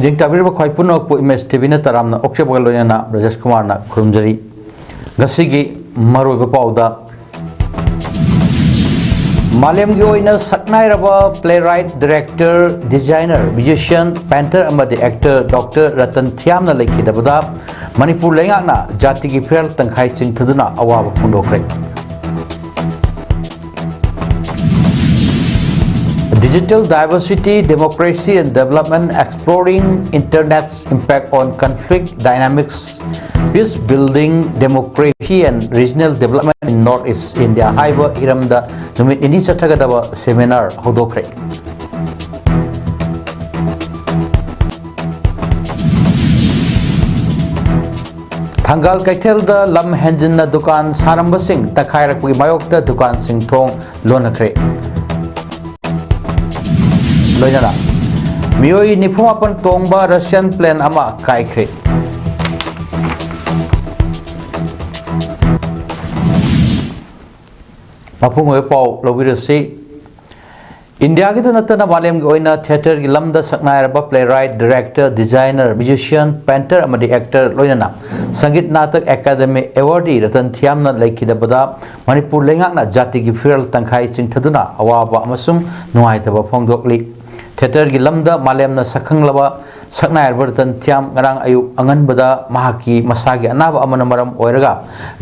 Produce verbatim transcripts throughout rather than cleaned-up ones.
ꯌꯦꯡ ꯇꯥꯕꯤꯔꯤꯕ ꯈ꯭ꯋꯥꯏ ꯄꯨꯝꯅꯃꯛꯄꯨ ꯏꯃꯦꯖ ꯇꯤꯚꯤꯅ ꯇꯔꯥꯝꯅ ꯑꯣꯛꯆꯕꯒ ꯂꯣꯏꯅꯅ ꯕ꯭ꯔꯖꯦꯁ ꯀꯨꯃꯥꯔꯅ ꯈꯨꯔꯨꯝꯖꯔꯤ꯫ ꯉꯁꯤꯒꯤ ꯃꯔꯨꯑꯣꯏꯕ ꯄꯥꯎꯗ, ꯃꯥꯂꯦꯝꯒꯤ ꯑꯣꯏꯅ ꯁꯛꯅꯥꯏꯔꯕ playwright, director, designer, musician, painter ꯑꯃꯗꯤ actor Doctor ꯔꯇꯟ ꯊꯤꯌꯥꯝꯅ ꯂꯩꯈꯤꯗꯕꯗ ꯃꯅꯤꯄꯨꯔ ꯂꯩꯉꯥꯛꯅ ꯖꯥꯇꯤꯒꯤ ꯐꯤꯔꯦꯜ ꯇꯪꯈꯥꯏ ꯆꯤꯡꯊꯗꯨꯅ ꯑꯋꯥꯕ ꯐꯣꯡꯗꯣꯛꯈ꯭ꯔꯦ꯫ Digital Diversity, Democracy and Development, Exploring Internet's Impact on Conflict Dynamics, Peace Building, Democracy and Regional Development in North East India ꯍꯥꯏꯕ ꯍꯤꯔꯝꯗ ꯅꯨꯃꯤꯠ ꯅꯤꯅꯤ ꯆꯠꯊꯒꯗꯕ seminar ꯍꯧꯗꯣꯛꯈ꯭ꯔꯦ꯫ ꯊꯪꯒꯥꯜ ꯀꯩꯊꯦꯜꯗ ꯂꯝ ꯍꯦꯟꯖꯤꯟꯅ ꯗꯨꯀꯥꯟ ꯁꯥꯔꯝꯕꯁꯤꯡ ꯇꯛꯈꯥꯏꯔꯛꯄꯒꯤ ꯃꯥꯌꯣꯛꯇ ꯗꯨꯀꯥꯟꯁꯤꯡ ꯊꯣꯡ ꯂꯣꯟꯅꯈ꯭ꯔꯦ꯫ ꯂꯣꯏꯅꯅ ꯃꯤꯑꯣꯏ ꯅꯤꯐꯨ ꯃꯥꯄꯟ ꯇꯣꯡꯕ Russian plane ꯑꯃ ꯀꯥꯏꯈ꯭ꯔꯦ꯫ ꯃꯄꯨꯡ ꯑꯣꯏꯕ ꯄꯥꯎ ꯂꯧꯕꯤꯔꯁꯤ꯫ ꯏꯟꯗꯤꯌꯥꯒꯤꯗ ꯅꯠꯇꯅ ꯃꯥꯂꯦꯝꯒꯤ ꯑꯣꯏꯅ theatreꯒꯤ ꯂꯝꯗ ꯁꯛꯅꯥꯏꯔꯕ playwright, director, designer, musician, painter ꯑꯃꯗꯤ actor ꯂꯣꯏꯅꯅ ꯁꯪꯒꯤꯠ ꯅꯥꯇꯛ ꯑꯦꯀꯥꯗꯃꯤ awardee ꯔꯇꯟ ꯊꯤꯌꯥꯝꯅ ꯂꯩꯈꯤꯗꯕꯗ ꯃꯅꯤꯄꯨꯔ ꯂꯩꯉꯥꯛꯅ ꯖꯥꯇꯤꯒꯤ ꯐꯤꯔꯦꯜ ꯇꯪꯈꯥꯏ ꯆꯤꯡꯊꯗꯨꯅ ꯑꯋꯥꯕ ꯑꯃꯁꯨꯡ ꯅꯨꯡꯉꯥꯏꯇꯕ ꯐꯣꯡꯗꯣꯛꯂꯤ꯫ Theatreꯒꯤ ꯂꯝꯗ ꯃꯥꯂꯦꯝꯅ ꯁꯛꯈꯪꯂꯕ ꯁꯛꯅꯥꯏꯔꯕ ꯔꯇꯟ ꯊꯤꯌꯥꯝ ꯉꯔꯥꯡ ꯑꯌꯨꯛ ꯑꯉꯟꯕꯗ ꯃꯍꯥꯛꯀꯤ ꯃꯁꯥꯒꯤ ꯑꯅꯥꯕ ꯑꯃꯅ ꯃꯔꯝ ꯑꯣꯏꯔꯒ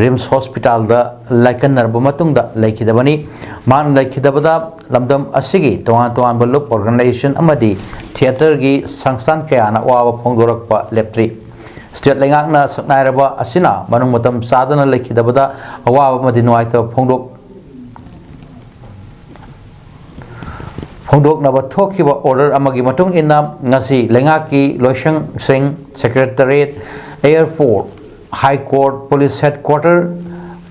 ꯔꯤꯝꯁ ꯍꯣꯁꯄꯤꯇꯥꯜꯗ ꯂꯥꯏꯀꯠꯅꯔꯕ ꯃꯇꯨꯡꯗ ꯂꯩꯈꯤꯗꯕꯅꯤ꯫ ꯃꯍꯥꯛꯅ ꯂꯩꯈꯤꯗꯕꯗ ꯂꯝꯗꯝ ꯑꯁꯤꯒꯤ ꯇꯣꯉꯥꯟ ꯇꯣꯉꯥꯟꯕ ꯂꯨꯞ organization ꯑꯃꯗꯤ theatreꯒꯤ ꯁꯪꯁꯊꯥꯟ ꯀꯌꯥꯅ ꯑꯋꯥꯕ ꯐꯣꯡꯗꯣꯔꯛꯄ ꯂꯦꯞꯇ꯭ꯔꯤ꯫ State ꯂꯩꯉꯥꯛꯅ ꯁꯛꯅꯥꯏꯔꯕ ꯑꯁꯤꯅ ꯃꯅꯨꯡ ꯃꯇꯝ ꯆꯥꯗꯅ ꯂꯩꯈꯤꯗꯕꯗ ꯑꯋꯥꯕ ꯑꯃꯗꯤ ꯅꯨꯡꯉꯥꯏꯇꯕ ꯐꯣꯡꯗꯣꯛ-, ꯐꯣꯡꯗꯣꯛꯅꯕ ꯊꯣꯛꯈꯤꯕ order ꯑꯃꯒꯤ ꯃꯇꯨꯡ ꯏꯟꯅ ꯉꯁꯤ ꯂꯩꯉꯥꯛꯀꯤ ꯂꯣꯏꯁꯪꯁꯤꯡ, Secretariat, Airport, High Court, Police Headquarter,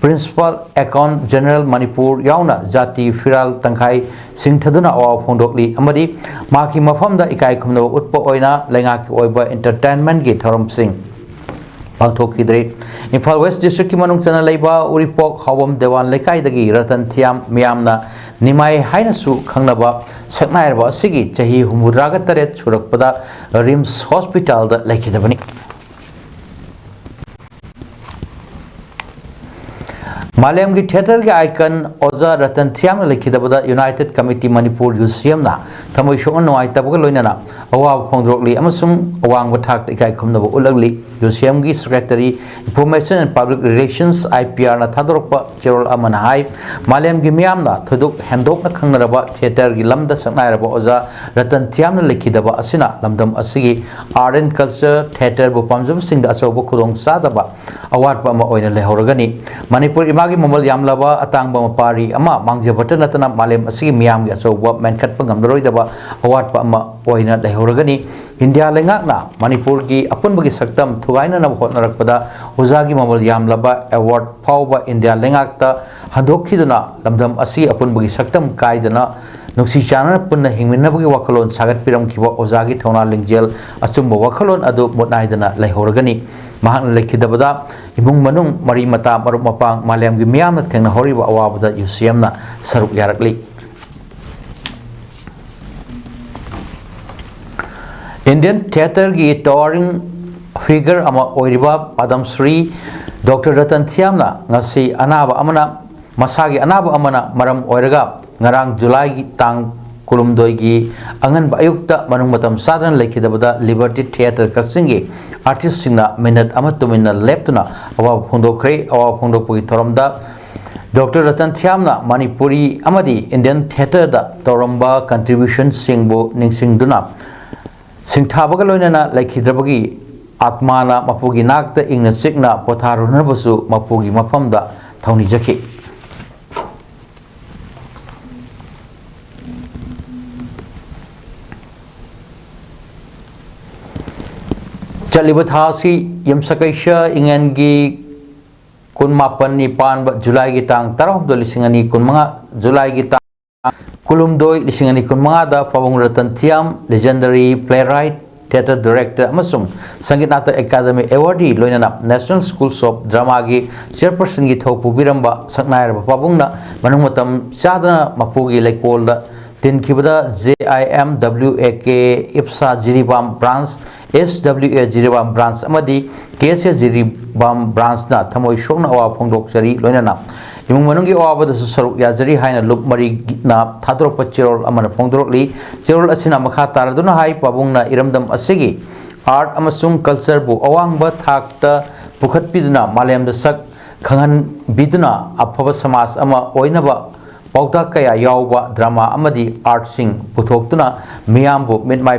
Principal Accountant General Manipur ꯌꯥꯎꯅ ꯖꯥꯇꯤ ꯐꯤꯔꯥꯜ ꯇꯪꯈꯥꯏ ꯆꯤꯡꯊꯗꯨꯅ ꯑꯋꯥꯕ ꯐꯣꯡꯗꯣꯛꯂꯤ ꯑꯃꯗꯤ ꯃꯍꯥꯛꯀꯤ ꯃꯐꯝꯗ ꯏꯀꯥꯏ ꯈꯨꯝꯅꯕ ꯎꯠꯄ ꯑꯣꯏꯅ ꯂꯩꯉꯥꯛꯀꯤ ꯑꯣꯏꯕ entertainmentꯀꯤ ꯊꯧꯔꯝꯁꯤꯡ ꯄꯥꯡꯊꯣꯛꯈꯤꯗ꯭ꯔꯤ꯫ ꯏꯝꯐꯥꯜ ꯋꯦꯁ ꯗꯤꯁꯇ꯭ꯔꯤꯛꯀꯤ ꯃꯅꯨꯡ ꯆꯟꯅ ꯂꯩꯕ ꯎꯔꯤꯄꯣꯛ ꯍꯥꯎꯕꯝ ꯗꯦꯋꯥꯟ ꯂꯩꯀꯥꯏꯗꯒꯤ ꯔꯇꯟ ꯊꯤꯌꯥꯝ, ꯃꯤꯌꯥꯝꯅ ꯅꯤꯃꯥꯏ ꯍꯥꯏꯅꯁꯨ ꯈꯪꯅꯕ ꯁꯛꯅꯥꯏꯔꯕ ꯑꯁꯤꯒꯤ ꯆꯍꯤ ꯍꯨꯝꯐꯨꯇꯔꯥꯒ ꯇꯔꯦꯠ ꯁꯨꯔꯛꯄꯗ ꯔꯤꯝꯁ ꯍꯣꯁꯄꯤꯇꯥꯜꯗ ꯂꯩꯈꯤꯗꯕꯅꯤ꯫ ꯃꯥꯂꯦꯝꯒꯤ ꯊꯤꯌꯦꯇꯔꯒꯤ ꯑꯥꯏꯀꯟ ꯑꯣꯖꯥ ꯔꯇꯟ ꯊꯤꯌꯥꯝꯅ ꯂꯩꯈꯤꯗꯕꯗ united committee Manipur, U C ꯑꯦꯝꯅ ꯊꯃꯣꯏ ꯁꯣꯛꯅ ꯅꯨꯡꯉꯥꯏꯇꯕꯒ ꯂꯣꯏꯅꯅ ꯑꯋꯥꯕ ꯐꯣꯡꯗꯣꯛꯂꯤ ꯑꯃꯁꯨꯡ ꯑꯋꯥꯡꯕ ꯊꯥꯛꯇ ꯏꯀꯥꯏ ꯈꯨꯝꯅꯕ ꯎꯠꯂꯛꯂꯤ꯫ ꯌꯨ ꯁꯤ ꯑꯦꯝꯒꯤ secretary, information and public relations, I P ꯑꯥꯔꯅ ꯊꯥꯗꯣꯔꯛꯄ ꯆꯦꯔꯣꯜ ꯑꯃꯅ ꯍꯥꯏ, ꯃꯥꯂꯦꯝꯒꯤ ꯃꯤꯌꯥꯝꯅ ꯊꯣꯏꯗꯣꯛ ꯍꯦꯟꯗꯣꯛꯅ ꯈꯪꯅꯔꯕ ꯊꯤꯌꯦꯇꯔꯒꯤ ꯂꯝꯗ ꯁꯛꯅꯥꯏꯔꯕ ꯑꯣꯖꯥ ꯔꯇꯟ ꯊꯤꯌꯥꯝꯅ ꯂꯩꯈꯤꯗꯕ ꯑꯁꯤꯅ ꯂꯝꯗꯝ ꯑꯁꯤꯒꯤ ꯑꯥꯔꯠ ꯑꯦꯟ ꯀꯜꯆꯔ, ꯊꯤꯌꯦꯇꯔꯕꯨ ꯄꯥꯝꯖꯕꯁꯤꯡꯗ ꯑꯆꯧꯕ ꯈꯨꯗꯣꯡꯆꯥꯗꯕ, ꯑꯋꯥꯠꯄ ꯑꯃ ꯑꯣꯏꯅ ꯂꯩꯍꯧꯔꯒꯅꯤ꯫ ꯃꯅꯤꯄꯨꯔ ꯏꯃꯥꯒꯤ ꯃꯃꯜ ꯌꯥꯝꯂꯕ ꯑꯇꯥꯡꯕ ꯃꯄꯥꯔꯤ ꯑꯃ ꯃꯥꯡꯖꯕꯇ ꯅꯠꯇꯅ ꯃꯥꯂꯦꯝ ꯑꯁꯤꯒꯤ ꯃꯤꯌꯥꯝꯒꯤ ꯑꯆꯧꯕ ꯃꯦꯟꯈꯠꯄ ꯉꯝꯂꯔꯣꯏꯗꯕ ꯑꯋꯥꯠꯄ ꯑꯃ ꯑꯣꯏꯅ ꯂꯩꯍꯧꯔꯒꯅꯤ꯫ ꯏꯟꯗꯤꯌꯥ ꯂꯩꯉꯥꯛꯅ ꯃꯅꯤꯄꯨꯔꯒꯤ ꯑꯄꯨꯟꯕꯒꯤ ꯁꯛꯇꯝ ꯊꯨꯒꯥꯏꯅꯅꯕ ꯍꯣꯠꯅꯔꯛꯄꯗ ꯑꯣꯖꯥꯒꯤ ꯃꯃꯜ ꯌꯥꯝꯂꯕ ꯑꯦꯋꯥꯔꯗ ꯐꯥꯎꯕ ꯏꯟꯗꯤꯌꯥ ꯂꯩꯉꯥꯛꯇ ꯍꯟꯗꯣꯛꯈꯤꯗꯨꯅ ꯂꯝꯗꯝ ꯑꯁꯤꯒꯤ ꯑꯄꯨꯟꯕꯒꯤ ꯁꯛꯇꯝ ꯀꯥꯏꯗꯅ ꯅꯨꯡꯁꯤ ꯆꯥꯟꯅꯅ ꯄꯨꯟꯅ ꯍꯤꯡꯃꯤꯟꯅꯕꯒꯤ ꯋꯥꯈꯜꯂꯣꯟ ꯁꯥꯒꯠꯄꯤꯔꯝꯈꯤꯕ ꯑꯣꯖꯥꯒꯤ ꯊꯧꯅꯥ ꯂꯤꯡꯖꯦꯜ, ꯑꯆꯨꯝꯕ ꯋꯥꯈꯜꯂꯣꯟ ꯑꯗꯨ ꯃꯨꯠꯅꯥꯏꯗꯅ ꯂꯩꯍꯧꯔꯒꯅꯤ꯫ ꯃꯍꯥꯛꯅ ꯂꯩꯈꯤꯗꯕꯗ ꯏꯃꯨꯡ ꯃꯅꯨꯡ, ꯃꯔꯤ ꯃꯇꯥ, ꯃꯔꯨꯞ ꯃꯄꯥꯡ, ꯃꯥꯂꯦꯝꯒꯤ ꯃꯤꯌꯥꯝꯅ ꯊꯦꯡꯅꯍꯧꯔꯤꯕ ꯑꯋꯥꯕꯗ ꯌꯨ ꯁꯤ ꯑꯦꯝꯅ ꯁꯔꯨꯛ ꯌꯥꯔꯛꯂꯤ꯫ ꯏꯟꯗꯤꯌꯟ ꯊꯤꯌꯦꯇꯔꯒꯤ ꯇꯣꯋꯥꯔꯤꯡ ꯐꯤꯒꯔ ꯑꯃ ꯑꯣꯏꯔꯤꯕ ꯄꯗꯝ ꯁ꯭ꯔꯤ ꯗꯣꯛꯇꯔ ꯔꯇꯟ ꯊꯤꯌꯥꯝꯅ ꯉꯁꯤ ꯑꯅꯥꯕ ꯑꯃꯅ, ꯃꯁꯥꯒꯤ ꯑꯅꯥꯕ ꯑꯃꯅ ꯃꯔꯝ ꯑꯣꯏꯔꯒ ꯉꯔꯥꯡ ꯖꯨꯂꯥꯏꯒꯤ ꯇꯥꯡ ꯀꯨꯟꯍꯨꯝꯗꯣꯏꯒꯤ ꯑꯉꯟꯕ ꯑꯌꯨꯛꯇ ꯃꯅꯨꯡ ꯃꯇꯝ ꯆꯥꯗꯅ ꯂꯩꯈꯤꯗꯕꯗ ꯂꯤꯕꯔꯇꯤ ꯊꯤꯌꯦꯇꯔ ꯀꯛꯆꯤꯡꯒꯤ ꯑꯥꯔꯇꯤꯁꯁꯤꯡꯅ ꯃꯤꯅꯠ ꯑꯃ ꯇꯨꯃꯤꯟꯅ ꯂꯦꯞꯇꯨꯅ ꯑꯋꯥꯕ ꯐꯣꯡꯗꯣꯛꯈ꯭ꯔꯦ꯫ ꯑꯋꯥꯕ ꯐꯣꯡꯗꯣꯛꯄꯒꯤ ꯊꯧꯔꯝꯗ ꯗꯣꯛꯇꯔ ꯔꯇꯟ ꯊꯤꯌꯥꯝꯅ ꯃꯅꯤꯄꯨꯔꯤ ꯑꯃꯗꯤ ꯏꯟꯗꯤꯌꯟ ꯊꯤꯌꯦꯇꯔꯗ ꯇꯧꯔꯝꯕ ꯀꯟꯇ꯭ꯔꯤꯕ꯭ꯌꯨꯁꯟꯁꯤꯡꯕꯨ ꯅꯤꯡꯁꯤꯡꯗꯨꯅ ꯁꯤꯡꯊꯥꯕꯒ ꯂꯣꯏꯅꯅ ꯂꯩꯈꯤꯗ꯭ꯔꯕꯒꯤ ꯑꯥꯠꯃꯥꯅ ꯃꯄꯨꯒꯤ ꯅꯥꯛꯇ ꯏꯪꯅ ꯆꯤꯛꯅ ꯄꯣꯊꯥꯔꯨꯅꯕꯁꯨ ꯃꯄꯨꯒꯤ ꯃꯐꯝꯗ ꯊꯧꯅꯤꯖꯈꯤ꯫ ꯆꯠꯂꯤꯕ ꯊꯥ ꯑꯁꯤ ꯌꯨꯝꯁꯀꯩꯁ ꯏꯉꯦꯟꯒꯤ ꯀꯨꯟꯃꯥꯄꯟꯅꯤ ꯄꯥꯟꯕ ꯖꯨꯂꯥꯏꯒꯤ ꯇꯥꯡ ꯇꯔꯥꯍꯨꯝꯗꯣꯏ, ꯂꯤꯁꯤꯡ ꯑꯅꯤ ꯀꯨꯟꯃꯉꯥ, ꯖꯨꯂꯥꯏꯒꯤ ꯇꯥꯡ ꯀꯨꯟꯍꯨꯝꯗꯣꯏ, ꯂꯤꯁꯤꯡ ꯑꯅꯤ ꯀꯨꯟꯃꯉꯥꯗ ꯄꯥꯕꯨꯡ ꯔꯇꯟ ꯊꯤꯌꯥꯝ, legendary playwright, Theatre Director ꯑꯃꯁꯨꯡ ꯁꯪꯒꯤꯠ ꯅꯥꯇꯛ ꯑꯦꯀꯥꯗꯃꯤ ꯑꯦꯋꯥꯔꯗꯤ ꯂꯣꯏꯅꯅ National Schools of Dramaꯒꯤ ꯆꯤꯌꯔꯄꯔꯁꯟꯒꯤ ꯊꯧ ꯄꯨꯕꯤꯔꯝꯕ ꯁꯛꯅꯥꯏꯔꯕ ꯄꯥꯕꯨꯡꯅ ꯃꯅꯨꯡ ꯃꯇꯝ ꯆꯥꯗꯅ ꯃꯄꯨꯒꯤ ꯂꯩꯀꯣꯜꯗ ꯇꯤꯟꯈꯤꯕꯗ J I M W A K IPSA Jiribam branch, S W A Jiribam branch ꯑꯃꯗꯤ K S A ꯖꯤꯔꯤꯕꯥꯝ ꯕ꯭ꯔꯥꯟꯁꯅ ꯊꯃꯣꯏ ꯁꯣꯛꯅ ꯑꯋꯥꯕ ꯐꯣꯡꯗꯣꯛꯆꯔꯤ꯫ ꯂꯣꯏꯅꯅ ꯏꯃꯨꯡ ꯃꯅꯨꯡꯒꯤ ꯑꯋꯥꯕꯗꯁꯨ ꯁꯔꯨꯛ ꯌꯥꯖꯔꯤ ꯍꯥꯏꯅ ꯂꯨꯞ ꯃꯔꯤꯅ ꯊꯥꯗꯣꯔꯛꯄ ꯆꯦꯔꯣꯜ ꯑꯃꯅ ꯐꯣꯡꯗꯣꯔꯛꯂꯤ꯫ ꯆꯦꯔꯣꯜ ꯑꯁꯤꯅ ꯃꯈꯥ ꯇꯥꯔꯗꯨꯅ ꯍꯥꯏ, ꯄꯥꯕꯨꯡꯅ ꯏꯔꯝꯗꯝ ꯑꯁꯤꯒꯤ ꯑꯥꯔꯠ ꯑꯃꯁꯨꯡ ꯀꯜꯆꯔꯕꯨ ꯑꯋꯥꯡꯕ ꯊꯥꯛꯇ ꯄꯨꯈꯠꯄꯤꯗꯨꯅ ꯃꯥꯂꯦꯝꯗ ꯁꯛ ꯈꯪꯍꯟꯕꯤꯗꯨꯅ ꯑꯐꯕ ꯁꯃꯥꯖ ꯑꯃ ꯑꯣꯏꯅꯕ ꯄꯥꯎꯇꯥꯛ ꯀꯌꯥ ꯌꯥꯎꯕ ꯗ꯭ꯔꯃꯥ ꯑꯃꯗꯤ ꯑꯥꯔꯠꯁꯤꯡ ꯄꯨꯊꯣꯛꯇꯨꯅ ꯃꯤꯌꯥꯝꯕꯨ ꯃꯤꯠꯃꯥꯏ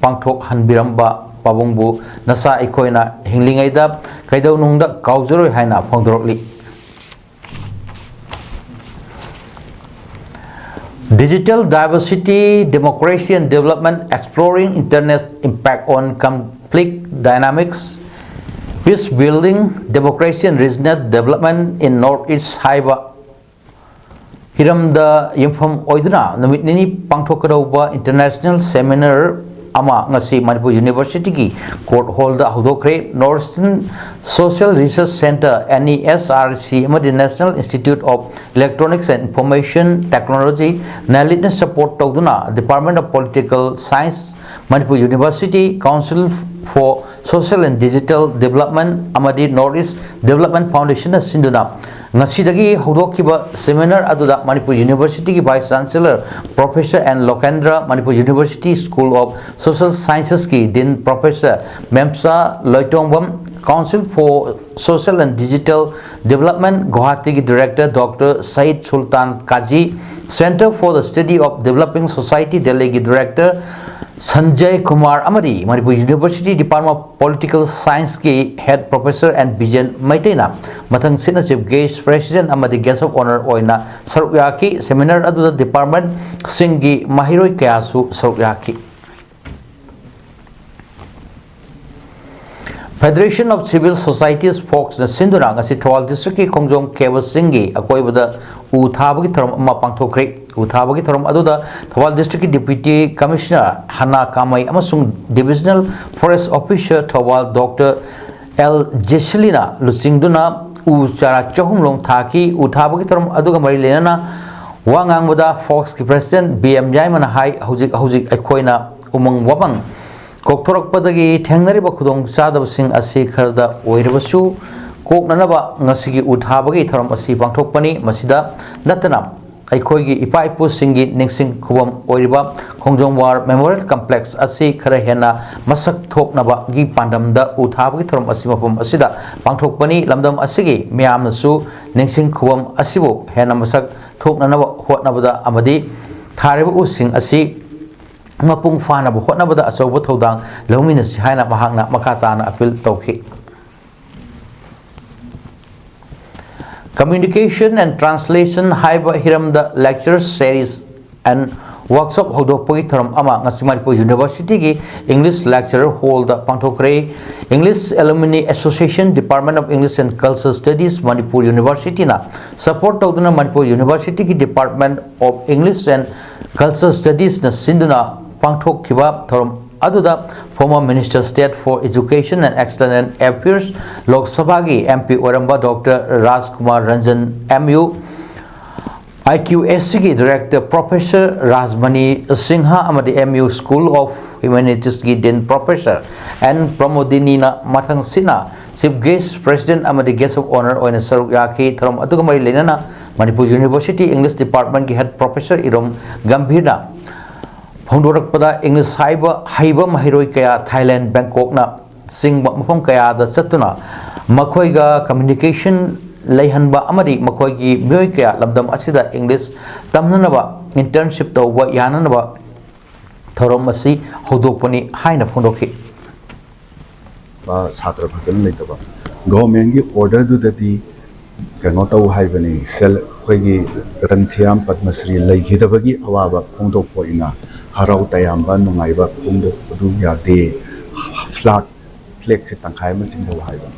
ꯄꯥꯡꯊꯣꯛꯍꯟꯕꯤꯔꯝꯕ ꯄꯥꯕꯨꯡꯕꯨ ꯅꯁꯥ ꯑꯩꯈꯣꯏꯅ ꯍꯤꯡꯂꯤꯉꯩꯗ ꯀꯩꯗꯧꯅꯨꯡꯗ ꯀꯥꯎꯖꯔꯣꯏ ꯍꯥꯏꯅ ꯐꯣꯡꯗꯣꯔꯛꯂꯤ꯫ Digital Diversity, Democracy and Development, Exploring Internet's Impact on Conflict Dynamics, Peace Building, Democracy and Regional Development in North East ꯍꯥꯏꯕ ꯍꯤꯔꯝꯗ ꯌꯨꯝꯐꯝ ꯑꯣꯏꯗꯨꯅ ꯅꯨꯃꯤꯠ ꯅꯤꯅꯤ ꯄꯥꯡꯊꯣꯛꯀꯗꯧꯕ ꯏꯟꯇꯔꯅꯦꯁꯅꯦꯜ ꯁꯦꯃꯤꯅꯥꯔ ꯑꯃ ꯉꯁꯤ ꯃꯅꯤꯄꯨꯔ ꯌꯨꯅꯤꯚꯔꯁꯤꯇꯤꯒꯤ ꯀꯣꯔꯠ ꯍꯣꯜꯗ ꯍꯧꯗꯣꯛꯈ꯭ꯔꯦ꯫ North Eastern Social Research Centre, N E S R C, ꯑꯃꯗꯤ National Institute of Electronics and Information Technology, ꯅꯦꯂꯤꯠꯅ ꯁꯄꯣꯔꯠ ꯇꯧꯗꯨꯅ Department of Political Science, Manipur university, Council for Social and Digital Development ꯑꯃꯗꯤ North East Development Foundationꯅ ꯁꯤꯟꯗꯨꯅ ꯉꯁꯤꯗꯒꯤ ꯍꯧꯗꯣꯛꯈꯤꯕ seminar ꯑꯗꯨꯗ ꯃꯅꯤꯄꯨꯔ ꯌꯨꯅꯤꯚꯔꯁꯤꯇꯤꯒꯤ Vice Chancellor Professor N Lokendra, Manipur university School of Social Scienceꯁꯀꯤ Dean Professor ꯃꯦꯝꯆꯥ Loitongbam, Council for Social and Digital Development ꯒꯨꯋꯥꯍꯥꯇꯤꯒꯤ Director Doctor Saeed Sultan Kazi, Centre for the Study of Developing Society ꯗꯦꯜꯂꯤꯒꯤ Director Sanjay Kumar ꯑꯃꯗꯤ Manipur university Department of Political Scienceꯀꯤ Head Professor N ꯕꯤꯖꯦꯟ ꯃꯩꯇꯩꯅ ꯃꯊꯪꯁꯤꯠꯅ Chief Guest, President ꯑꯃꯗꯤ Guest of Honour ꯑꯣꯏꯅ ꯁꯔꯨꯛ ꯌꯥꯈꯤ꯫ Seminar ꯑꯗꯨꯗ ꯗꯤꯄꯥꯔꯠꯃꯦꯟꯠꯁꯤꯡꯒꯤ ꯃꯍꯩꯔꯣꯏ ꯀꯌꯥꯁꯨ ꯁꯔꯨꯛ ꯌꯥꯈꯤ꯫ Federation of Civil Societies, ꯐꯣꯛꯁꯅ ꯁꯤꯟꯗꯨꯅ ꯉꯁꯤ ꯊꯧꯕꯥꯜ ꯗꯤꯁꯇ꯭ꯔꯤꯛꯀꯤ ꯈꯣꯡꯖꯣꯝ ꯀꯦꯕꯜꯁꯤꯡꯒꯤ ꯑꯀꯣꯏꯕꯗ ꯎ ꯊꯥꯕꯒꯤ ꯊꯧꯔꯝ ꯑꯃ ꯄꯥꯡꯊꯣꯛꯈ꯭ꯔꯦ꯫ ꯎ ꯊꯥꯕꯒꯤ ꯊꯧꯔꯝ ꯑꯗꯨꯗ ꯊꯧꯕꯥꯜ ꯗꯤꯁꯇ꯭ꯔꯤꯛꯀꯤ ꯗꯤꯄ꯭ꯌꯨꯇꯤ ꯀꯃꯤꯁꯅꯔ ꯍꯅꯥ ꯀꯥꯃꯩ ꯑꯃꯁꯨꯡ ꯗꯤꯕꯤꯖꯅꯦꯜ ꯐꯣꯔꯦꯁ ꯑꯣꯐꯤꯁꯔ ꯊꯧꯕꯥꯜ ꯗꯣꯛꯇꯔ ꯑꯦꯜ ꯖꯦꯁꯂꯤꯅ ꯂꯨꯆꯤꯡꯗꯨꯅ ꯎ ꯆꯥꯔꯥ ꯆꯍꯨꯝ ꯂꯣꯝ ꯊꯥꯈꯤ꯫ ꯎ ꯊꯥꯕꯒꯤ ꯊꯧꯔꯝ ꯑꯗꯨꯒ ꯃꯔꯤ ꯂꯩꯅꯅ ꯋꯥ ꯉꯥꯡꯕꯗ ꯐꯣꯛꯁꯀꯤ ꯄ꯭ꯔꯦꯁꯤꯗꯦꯟ ꯕꯤ ꯑꯦꯝ ꯌꯥꯏꯃꯅ ꯍꯥꯏ, ꯍꯧꯖꯤꯛ ꯍꯧꯖꯤꯛ ꯑꯩꯈꯣꯏꯅ ꯎꯃꯪ ꯋꯥꯃꯪ ꯀꯣꯛꯊꯣꯔꯛꯄꯗꯒꯤ ꯊꯦꯡꯅꯔꯤꯕ ꯈꯨꯗꯣꯡꯆꯥꯗꯕꯁꯤꯡ ꯑꯁꯤ ꯈꯔꯗ ꯑꯣꯏꯔꯕꯁꯨ ꯀꯣꯛꯅꯅꯕ ꯉꯁꯤꯒꯤ ꯎ ꯊꯥꯕꯒꯤ ꯊꯧꯔꯝ ꯑꯁꯤ ꯄꯥꯡꯊꯣꯛꯄꯅꯤ꯫ ꯃꯁꯤꯗ ꯅꯠꯇꯅ ꯑꯩꯈꯣꯏꯒꯤ ꯏꯄꯥ ꯏꯄꯨꯁꯤꯡꯒꯤ ꯅꯤꯡꯁꯤꯡ ꯈꯨꯕꯝ ꯑꯣꯏꯔꯤꯕ ꯈꯣꯡꯖꯣꯝ ꯋꯥꯔ ꯃꯦꯃꯣꯔꯤꯌꯦꯜ ꯀꯝꯄ꯭ꯂꯦꯛꯁ ꯑꯁꯤ ꯈꯔ ꯍꯦꯟꯅ ꯃꯁꯛ ꯊꯣꯛꯅꯕꯒꯤ ꯄꯥꯟꯗꯝꯗ ꯎ ꯊꯥꯕꯒꯤ ꯊꯧꯔꯝ ꯑꯁꯤ ꯃꯐꯝ ꯑꯁꯤꯗ ꯄꯥꯡꯊꯣꯛꯄꯅꯤ꯫ ꯂꯝꯗꯝ ꯑꯁꯤꯒꯤ ꯃꯤꯌꯥꯝꯅꯁꯨ ꯅꯤꯡꯁꯤꯡ ꯈꯨꯕꯝ ꯑꯁꯤꯕꯨ ꯍꯦꯟꯅ ꯃꯁꯛ ꯊꯣꯛꯅꯅꯕ ꯍꯣꯠꯅꯕꯗ ꯑꯃꯗꯤ ꯊꯥꯔꯤꯕ ꯎꯁꯤꯡ ꯑꯁꯤ ꯃꯄꯨꯡ ꯐꯥꯅꯕ ꯍꯣꯠꯅꯕꯗ ꯑꯆꯧꯕ ꯊꯧꯗꯥꯡ ꯂꯧꯃꯤꯟꯅꯁꯤ ꯍꯥꯏꯅ ꯃꯍꯥꯛꯅ ꯃꯈꯥ ꯇꯥꯅ ꯑꯄꯤꯜ ꯇꯧꯈꯤ꯫ Communication and Translation ꯍꯥꯏꯕ ꯍꯤꯔꯝꯗ lecture series and workshop ꯍꯧꯗꯣꯛꯄꯒꯤ ꯊꯧꯔꯝ ꯑꯃ ꯉꯁꯤ ꯃꯅꯤꯄꯨꯔ ꯌꯨꯅꯤꯚꯔꯁꯤꯇꯤꯒꯤ English Lecture Hall the ꯄꯥꯡꯊꯣꯛꯈ꯭ꯔꯦ꯫ English Alumni Association, Department of English and Cultural Studies, Manipur ꯌꯨꯅꯤꯚꯔꯁꯤꯇꯤꯅ support ꯇꯧꯗꯨꯅ ꯃꯅꯤꯄꯨꯔ ꯌꯨꯅꯤꯚꯔꯁꯤꯇꯤꯒꯤ Department of English and Cultural Studies ꯅ ꯁꯤꯟꯗꯨꯅ ꯄꯥꯡꯊꯣꯛꯈꯤꯕ ꯊꯧꯔꯝ ꯑꯗꯨꯗ former Minister State for Education and External Affairs, ꯂꯣꯛ ꯁꯚꯥꯒꯤ ꯑꯦꯝ ꯄꯤ ꯑꯣꯏꯔꯝꯕ doctor Rajkumar Ranjan, M U I Q S ꯁꯤꯒꯤ Director Professor ꯔꯥꯖꯃꯅꯤ ꯁꯤꯡꯍ ꯑꯃꯗꯤ M U School of Humanities ꯀꯤ Dean Professor ꯑꯦꯟ ꯄ꯭ꯔꯃꯣꯗꯤꯅꯤꯅ ꯃꯊꯪꯁꯤꯠꯅ Chief Guest, President ꯑꯃꯗꯤ Guest of Honour ꯑꯣꯏꯅ ꯁꯔꯨꯛ ꯌꯥꯈꯤ꯫ ꯊꯧꯔꯝ ꯑꯗꯨꯒ ꯃꯔꯤ ꯂꯩꯅꯅ ꯃꯅꯤꯄꯨꯔ ꯌꯨꯅꯤꯚꯔꯁꯤꯇꯤ English Department ꯀꯤ Head Professor ꯏꯔꯣꯝ ꯒꯝꯚꯤꯔꯅ ꯐꯣꯡꯗꯣꯔꯛꯄꯗ, ꯏꯪꯂꯤꯁ ꯍꯥꯏꯕ ꯍꯩꯕ ꯃꯍꯩꯔꯣꯏ ꯀꯌꯥ ꯊꯥꯏꯂꯦꯟ, ꯕꯦꯡꯀꯣꯛꯅ ꯆꯤꯡꯕ ꯃꯐꯝ ꯀꯌꯥꯗ ꯆꯠꯇꯨꯅ ꯃꯈꯣꯏꯒ communication ꯂꯩꯍꯟꯕ ꯑꯃꯗꯤ ꯃꯈꯣꯏꯒꯤ ꯃꯤꯑꯣꯏ ꯀꯌꯥ ꯂꯝꯗꯝ ꯑꯁꯤꯗ ꯏꯪꯂꯤꯁ ꯇꯝꯅꯅꯕ internship ꯇꯧꯕ ꯌꯥꯅꯅꯕ ꯊꯧꯔꯝ ꯑꯁꯤ ꯍꯧꯗꯣꯛꯄꯅꯤ ꯍꯥꯏꯅ ꯐꯣꯡꯗꯣꯛꯈꯤ꯫ ꯁꯥꯇ꯭ꯔ ꯐꯖꯅ ꯂꯩꯇꯕ, ꯒꯣꯔꯃꯦꯟꯒꯤ ꯑꯣꯔꯗꯔꯗꯨꯗꯗꯤ ꯀꯩꯅꯣ ꯇꯧ ꯍꯥꯏꯕꯅꯤ, ꯁꯦꯜ, ꯑꯩꯈꯣꯏꯒꯤ ꯔꯇꯟ ꯈꯤꯌꯥꯝ ꯄꯗꯃꯁ꯭ꯔꯤ ꯂꯩꯈꯤꯗꯕꯒꯤ ꯑꯋꯥꯕ ꯐꯣꯡꯗꯣꯛꯄ ꯑꯣꯏꯅ ꯍꯔꯥꯎ ꯇꯌꯥꯝꯕ ꯅꯨꯡꯉꯥꯏꯕ ꯐꯣꯡꯗꯣꯛꯄꯗꯨ ꯌꯥꯗꯦ꯫ ꯐ꯭ꯂꯥꯒ ꯐ꯭ꯂꯦꯛꯁꯦ ꯇꯪꯈꯥꯏ ꯑꯃ ꯆꯤꯡꯊꯧ ꯍꯥꯏꯕ꯫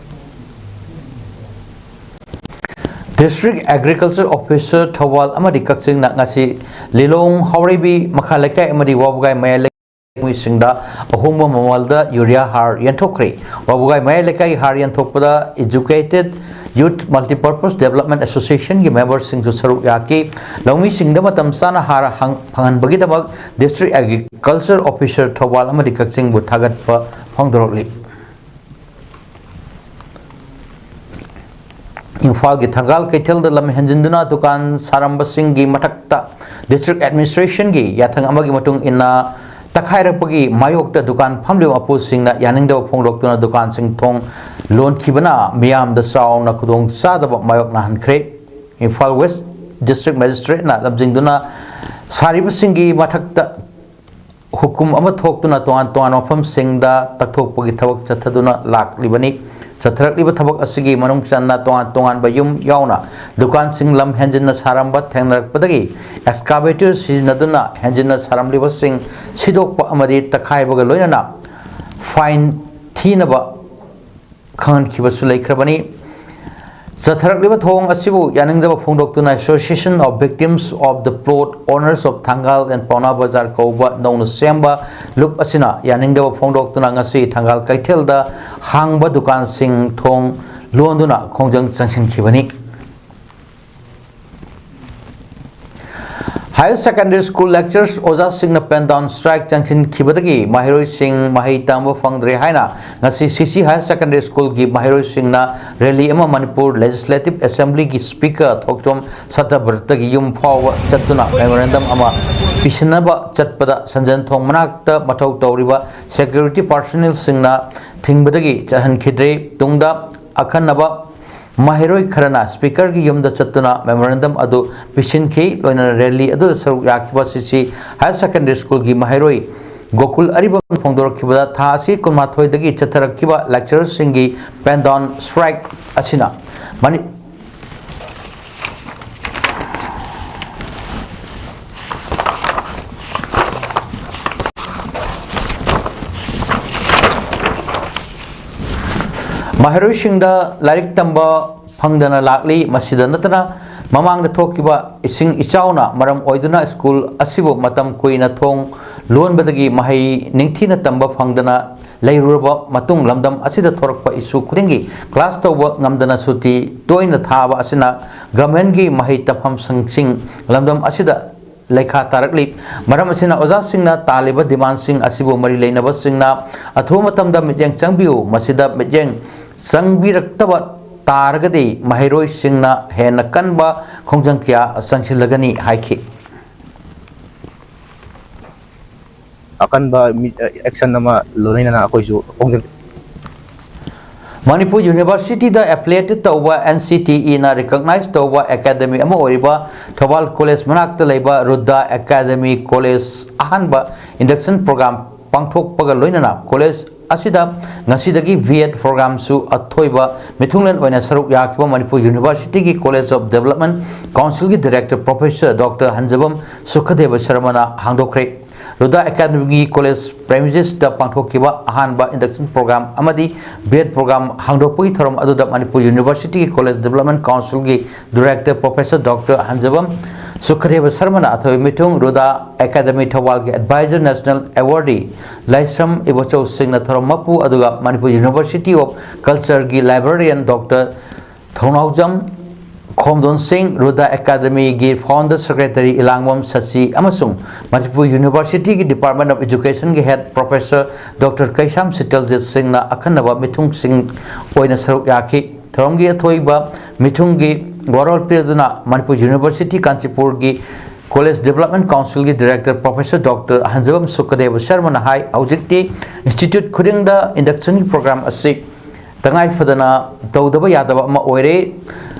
District Agriculture Officer ꯊꯧꯕꯥꯜ ꯑꯃꯗꯤ ꯀꯛꯆꯤꯡꯅ ꯉꯁꯤ ꯂꯤꯂꯣꯡ ꯍꯥꯎꯔꯩꯕꯤ ꯃꯈꯥ ꯂꯩꯀꯥꯏ ꯑꯃꯗꯤ ꯋꯥꯕꯒꯥꯏ ꯃꯌꯥꯏ ꯂꯩꯀꯥꯏ ꯃꯤꯁꯤꯡꯗ ꯑꯍꯣꯡꯕ ꯃꯃꯜꯗ ꯌꯨꯔꯤꯌꯥ ꯍꯥꯔ ꯌꯦꯟꯊꯣꯛꯈ꯭ꯔꯦ꯫ ꯋꯥꯕꯒꯥꯏ ꯃꯌꯥꯏ ꯂꯩꯀꯥꯏ ꯍꯥꯔ ꯌꯦꯟꯊꯣꯛꯄꯗ Educated Youth Multipurpose Development Associationꯒꯤ ꯃꯦꯝꯕꯔꯁꯤꯡꯁꯨ ꯁꯔꯨꯛ ꯌꯥꯈꯤ꯫ ꯂꯧꯃꯤꯁꯤꯡꯗ ꯃꯇꯝ ꯆꯥꯅ ꯍꯥꯔ ꯍꯪ-, ꯐꯪꯍꯟꯕꯒꯤꯗꯃꯛ District Agriculture Officer ꯊꯧꯕꯥꯜ ꯑꯃꯗꯤ ꯀꯛꯆꯤꯡꯕꯨ ꯊꯥꯒꯠꯄ ꯐꯣꯡꯗꯣꯔꯛꯂꯤ꯫ ꯏꯝꯐꯥꯜꯒꯤ ꯊꯪꯒꯥꯜ ꯀꯩꯊꯦꯜꯗ ꯂꯝ ꯍꯦꯟꯖꯤꯟꯗꯨꯅ ꯗꯨꯀꯥꯟ ꯁꯥꯔꯝꯕꯁꯤꯡꯒꯤ ꯃꯊꯛꯇ District Administrationꯒꯤ ꯌꯥꯊꯪ ꯑꯃꯒꯤ ꯃꯇꯨꯡ ꯏꯟꯅ ꯇꯛꯈꯥꯏꯔꯛꯄꯒꯤ ꯃꯥꯌꯣꯛꯇ ꯗꯨꯀꯥꯟ ꯐꯝꯂꯤꯕ ꯃꯄꯨꯁꯤꯡꯅ ꯌꯥꯅꯤꯡꯗꯕ ꯐꯣꯡꯗꯣꯛꯇꯨꯅ ꯗꯨꯀꯥꯟꯁꯤꯡ ꯊꯣꯡ ꯂꯣꯟꯈꯤꯕꯅ ꯃꯤꯌꯥꯝꯗ ꯆꯥꯎꯅ ꯈꯨꯗꯣꯡꯆꯥꯗꯕ ꯃꯥꯌꯣꯛꯅꯍꯟꯈ꯭ꯔꯦ꯫ ꯏꯝꯐꯥꯜ West District Magistrateꯅ ꯂꯝꯖꯤꯡꯗꯨꯅ ꯁꯥꯔꯤꯕꯁꯤꯡꯒꯤ ꯃꯊꯛꯇ ꯍꯨꯀꯨꯝ ꯑꯃ ꯊꯣꯛꯇꯨꯅ ꯇꯣꯉꯥꯟ ꯇꯣꯉꯥꯟꯕ ꯃꯐꯝꯁꯤꯡꯗ ꯇꯛꯊꯣꯛꯄꯒꯤ ꯊꯕꯛ ꯆꯠꯊꯗꯨꯅ ꯂꯥꯛꯂꯤꯕꯅꯤ꯫ ꯆꯠꯊꯔꯛꯂꯤꯕ ꯊꯕꯛ ꯑꯁꯤꯒꯤ ꯃꯅꯨꯡ ꯆꯟꯅ ꯇꯣꯉꯥꯟ ꯇꯣꯉꯥꯟꯕ ꯌꯨꯝ ꯌꯥꯎꯅ ꯗꯨꯀꯥꯟꯁꯤꯡ ꯂꯝ ꯍꯦꯟꯖꯤꯟꯅ ꯁꯥꯔꯝꯕ ꯊꯦꯡꯅꯔꯛꯄꯗꯒꯤ excavator ꯁꯤꯖꯤꯟꯅꯗꯨꯅ ꯍꯦꯟꯖꯤꯟꯅ ꯁꯥꯔꯝꯂꯤꯕꯁꯤꯡ ꯁꯤꯗꯣꯛꯄ ꯑꯃꯗꯤ ꯇꯛꯈꯥꯏꯕꯒ ꯂꯣꯏꯅꯅ fine ꯊꯤꯅꯕ ꯈꯪꯍꯟꯈꯤꯕꯁꯨ ꯂꯩꯈ꯭ꯔꯕꯅꯤ꯫ ꯆꯠꯊꯔꯛꯂꯤꯕ ꯊꯧꯑꯣꯡ ꯑꯁꯤꯕꯨ ꯌꯥꯅꯤꯡꯗꯕ ꯐꯣꯡꯗꯣꯛꯇꯨꯅ Association of Victims of the Plot Owners of Thangal and Paona Bazar ꯀꯧꯕ ꯅꯧꯅ ꯁꯦꯝꯕ ꯂꯨꯞ ꯑꯁꯤꯅ ꯌꯥꯅꯤꯡꯗꯕ ꯐꯣꯡꯗꯣꯛꯇꯨꯅ ꯉꯁꯤ ꯊꯪꯒꯥꯜ ꯀꯩꯊꯦꯜꯗ ꯍꯥꯡꯕ ꯗꯨꯀꯥꯟꯁꯤꯡ ꯊꯣꯡ ꯂꯣꯟꯗꯨꯅ ꯈꯣꯡꯖꯪ ꯆꯪꯁꯤꯟꯈꯤꯕꯅꯤ꯫ Higher Secondary School lecturers ꯑꯣꯖꯥꯁꯤꯡꯅ pen down strike ꯆꯪꯁꯤꯟꯈꯤꯕꯗꯒꯤ ꯃꯍꯩꯔꯣꯏꯁꯤꯡ ꯃꯍꯩ ꯇꯝꯕ ꯐꯪꯗ꯭ꯔꯦ ꯍꯥꯏꯅ ꯉꯁꯤ ꯁꯤꯁꯤ Higher Secondary Schoolꯒꯤ ꯃꯍꯩꯔꯣꯏꯁꯤꯡꯅ rally ꯑꯃ ꯃꯅꯤꯄꯨꯔ Legislative Assemblyꯒꯤ Speaker ꯊꯣꯛꯆꯣꯝ ꯁꯇꯕ꯭ꯔꯇꯒꯤ ꯌꯨꯝ ꯐꯥꯎꯕ ꯆꯠꯇꯨꯅ memorandum ꯑꯃ ꯄꯤꯁꯤꯟꯅꯕ ꯆꯠꯄꯗ ꯁꯟꯖꯦꯟ ꯊꯣꯡ ꯃꯅꯥꯛꯇ ꯃꯊꯧ ꯇꯧꯔꯤꯕ security personnelꯁꯤꯡꯅ ꯊꯤꯡꯕꯗꯒꯤ ꯆꯠꯍꯟꯈꯤꯗ꯭ꯔꯦ꯫ ꯇꯨꯡꯗ ꯑꯈꯟꯅꯕ ꯃꯍꯩꯔꯣꯏ ꯈꯔꯅ Speakerꯒꯤ ꯌꯨꯝꯗ ꯆꯠꯇꯨꯅ memorandum ꯑꯗꯨ ꯄꯤꯁꯤꯟꯈꯤ꯫ ꯂꯣꯏꯅꯅ rally ꯑꯗꯨꯗ ꯁꯔꯨꯛ ꯌꯥꯈꯤꯕ ꯁꯤꯁꯤ Higher Secondary Schoolꯒꯤ ꯃꯍꯩꯔꯣꯏ ꯒꯣꯀꯨꯜ ꯑꯔꯤꯕꯝ ꯐꯣꯡꯗꯣꯔꯛꯈꯤꯕꯗ ꯊꯥ ꯑꯁꯤ ꯀꯨꯟꯃꯥꯊꯣꯏꯗꯒꯤ ꯆꯠꯊꯔꯛꯈꯤꯕ lecturerꯁꯤꯡꯒꯤ pen down strike ꯑꯁꯤꯅ ꯃꯅꯤ-, ꯃꯍꯩꯔꯣꯏꯁꯤꯡꯗ ꯂꯥꯏꯔꯤꯛ ꯇꯝꯕ ꯐꯪꯗꯅ ꯂꯥꯛꯂꯤ꯫ ꯃꯁꯤꯗ ꯅꯠꯇꯅ ꯃꯃꯥꯡꯗ ꯊꯣꯛꯈꯤꯕ ꯏꯁꯤꯡ ꯏꯆꯥꯎꯅ ꯃꯔꯝ ꯑꯣꯏꯗꯨꯅ ꯁ꯭ꯀꯨꯜ ꯑꯁꯤꯕꯨ ꯃꯇꯝ ꯀꯨꯏꯅ ꯊꯣꯡ ꯂꯣꯟꯕꯗꯒꯤ ꯃꯍꯩ ꯅꯤꯡꯊꯤꯅ ꯇꯝꯕ ꯐꯪꯗꯅ ꯂꯩꯔꯨꯔꯕ ꯃꯇꯨꯡ, ꯂꯝꯗꯝ ꯑꯁꯤꯗ ꯊꯣꯔꯛꯄ ꯏꯁꯨ ꯈꯨꯗꯤꯡꯒꯤ ꯀ꯭ꯂꯥꯁ ꯇꯧꯕ ꯉꯝꯗꯅ ꯁꯨꯇꯤ ꯇꯣꯏꯅ ꯊꯥꯕ ꯑꯁꯤꯅ ꯒꯚꯔꯟꯃꯦꯟꯒꯤ ꯃꯍꯩ ꯇꯝꯐꯝꯁꯪꯁꯤꯡ ꯂꯝꯗꯝ ꯑꯁꯤꯗ ꯂꯩꯈꯥ ꯇꯥꯔꯛꯂꯤ꯫ ꯃꯔꯝ ꯑꯁꯤꯅ ꯑꯣꯖꯥꯁꯤꯡꯅ ꯇꯥꯜꯂꯤꯕ ꯗꯤꯃꯥꯟꯁꯤꯡ ꯑꯁꯤꯕꯨ ꯃꯔꯤ ꯂꯩꯅꯕꯁꯤꯡꯅ ꯑꯊꯨꯕ ꯃꯇꯝꯗ ꯃꯤꯠꯌꯦꯡ ꯆꯪꯕꯤꯌꯨ꯫ ꯃꯁꯤꯗ ꯃꯤꯠꯌꯦꯡ ꯆꯪꯕꯤꯔꯛꯇꯕ ꯇꯥꯔꯒꯗꯤ ꯃꯍꯩꯔꯣꯏꯁꯤꯡꯅ ꯍꯦꯟꯅ ꯀꯟꯕ ꯈꯣꯡꯖꯪ ꯀꯌꯥ ꯆꯪꯁꯤꯜꯂꯒꯅꯤ ꯍꯥꯏꯈꯤ꯫ ꯑꯀꯟꯕ ꯃꯤ-, action ꯑꯃ ꯂꯣꯏꯅꯅ ꯑꯩꯈꯣꯏꯁꯨ ꯈꯣꯡꯖꯪ ꯃꯅꯤꯄꯨꯔ ꯌꯨꯅꯤꯚꯔꯁꯤꯇꯤꯗ affiliated ꯇꯧꯕ, ꯑꯦꯟ ꯁꯤ ꯇꯤ ꯏꯅ recognize ꯇꯧꯕ ꯑꯦꯀꯥꯗꯃꯤ ꯑꯃ ꯑꯣꯏꯔꯤꯕ ꯊꯧꯕꯥꯜ ꯀꯣꯂꯦꯖ ꯃꯅꯥꯛꯇ ꯂꯩꯕ ꯔꯨꯗꯥ ꯑꯦꯀꯥꯗꯃꯤ ꯀꯣꯂꯦꯖ ꯑꯍꯥꯟꯕ induction program ꯄꯥꯡꯊꯣꯛꯄꯒ ꯂꯣꯏꯅꯅ ꯀꯣꯂꯦꯖ ꯑꯁꯤꯗ ꯉꯁꯤꯗꯒꯤ ꯕꯤ ꯑꯦꯗ programꯁꯨ ꯑꯊꯣꯏꯕ ꯃꯤꯊꯨꯡꯂꯦꯟ ꯑꯣꯏꯅ ꯁꯔꯨꯛ ꯌꯥꯈꯤꯕ ꯃꯅꯤꯄꯨꯔ ꯌꯨꯅꯤꯚꯔꯁꯤꯇꯤꯒꯤ College of Development Councilꯒꯤ director professor Doctor Hanjabam Sukhdeb ꯁꯔꯃꯅ ꯍꯥꯡꯗꯣꯛꯈ꯭ꯔꯦ꯫ ꯔꯨꯗꯥ ꯑꯦꯀꯥꯗꯃꯤꯒꯤ ꯀꯣꯂꯦꯖ premisesꯇ ꯄꯥꯡꯊꯣꯛꯈꯤꯕ ꯑꯍꯥꯟꯕ induction program ꯑꯃꯗꯤ ꯕꯤ ꯑꯦꯗ program ꯍꯥꯡꯗꯣꯛꯄꯒꯤ ꯊꯧꯔꯝ ꯑꯗꯨꯗ ꯃꯅꯤꯄꯨꯔ ꯌꯨꯅꯤꯚꯔꯁꯤꯇꯤꯒꯤ ꯀꯣꯂꯦꯖ ꯗꯤꯕꯦꯂꯞꯃꯦꯟ ꯀꯥꯎꯟꯁꯤꯜꯒꯤ director professor Doctor Hanjabam Sukhdeb ꯁꯔꯃꯅ ꯑꯊꯣꯏꯕ ꯃꯤꯊꯨꯡ, ꯔꯨꯗꯥ ꯑꯦꯀꯥꯗꯃꯤ ꯊꯧꯕꯥꯜꯒꯤ advisor national awardee Laishram Ibochou ꯁꯤꯡꯅ ꯊꯧꯔꯝ ꯃꯄꯨ, ꯑꯗꯨꯒ Manipur University of Cultureꯒꯤ librarian Doctor ꯊꯧꯅꯥꯎꯖꯝ ꯈꯣꯝꯗꯣꯟ ꯁꯤꯡ, ꯔꯨꯗꯥ ꯑꯦꯀꯥꯗꯃꯤꯒꯤ founder secretary ꯏꯂꯥꯡꯕꯝ ꯁꯆꯤ ꯑꯃꯁꯨꯡ ꯃꯅꯤꯄꯨꯔ ꯌꯨꯅꯤꯚꯔꯁꯤꯇꯤꯒꯤ Department of Educationꯒꯤ head professor Doctor ꯀꯩꯁꯥꯝ ꯁꯤꯇꯜꯖꯤꯠ ꯁꯤꯡꯅ ꯑꯈꯟꯅꯕ ꯃꯤꯊꯨꯡꯁꯤꯡ ꯑꯣꯏꯅ ꯁꯔꯨꯛ ꯌꯥꯈꯤ꯫ ꯊꯧꯔꯝꯒꯤ ꯑꯊꯣꯏꯕ ꯃꯤꯊꯨꯡꯒꯤ ꯋꯥꯔꯣꯜ ꯄꯤꯔꯗꯨꯅ ꯃꯅꯤꯄꯨꯔ ꯌꯨꯅꯤꯚꯔꯁꯤꯇꯤ ꯀꯥꯟꯆꯤꯄꯨꯔꯒꯤ ꯀꯣꯂꯦꯖ ꯗꯤꯕꯦꯂꯞꯃꯦꯟ ꯀꯥꯎꯟꯁꯤꯜꯒꯤ director professor Doctor ꯍꯟꯖꯕꯝ ꯁꯨꯀꯗꯦꯕ ꯁꯔꯃꯅ ꯍꯥꯏ, ꯍꯧꯖꯤꯛꯇꯤ institute ꯈꯨꯗꯤꯡꯗ inductionꯒꯤ program ꯑꯁꯤ ꯇꯉꯥꯏ ꯐꯗꯅ ꯇꯧꯗꯕ ꯌꯥꯗꯕ ꯑꯃ ꯑꯣꯏꯔꯦ꯫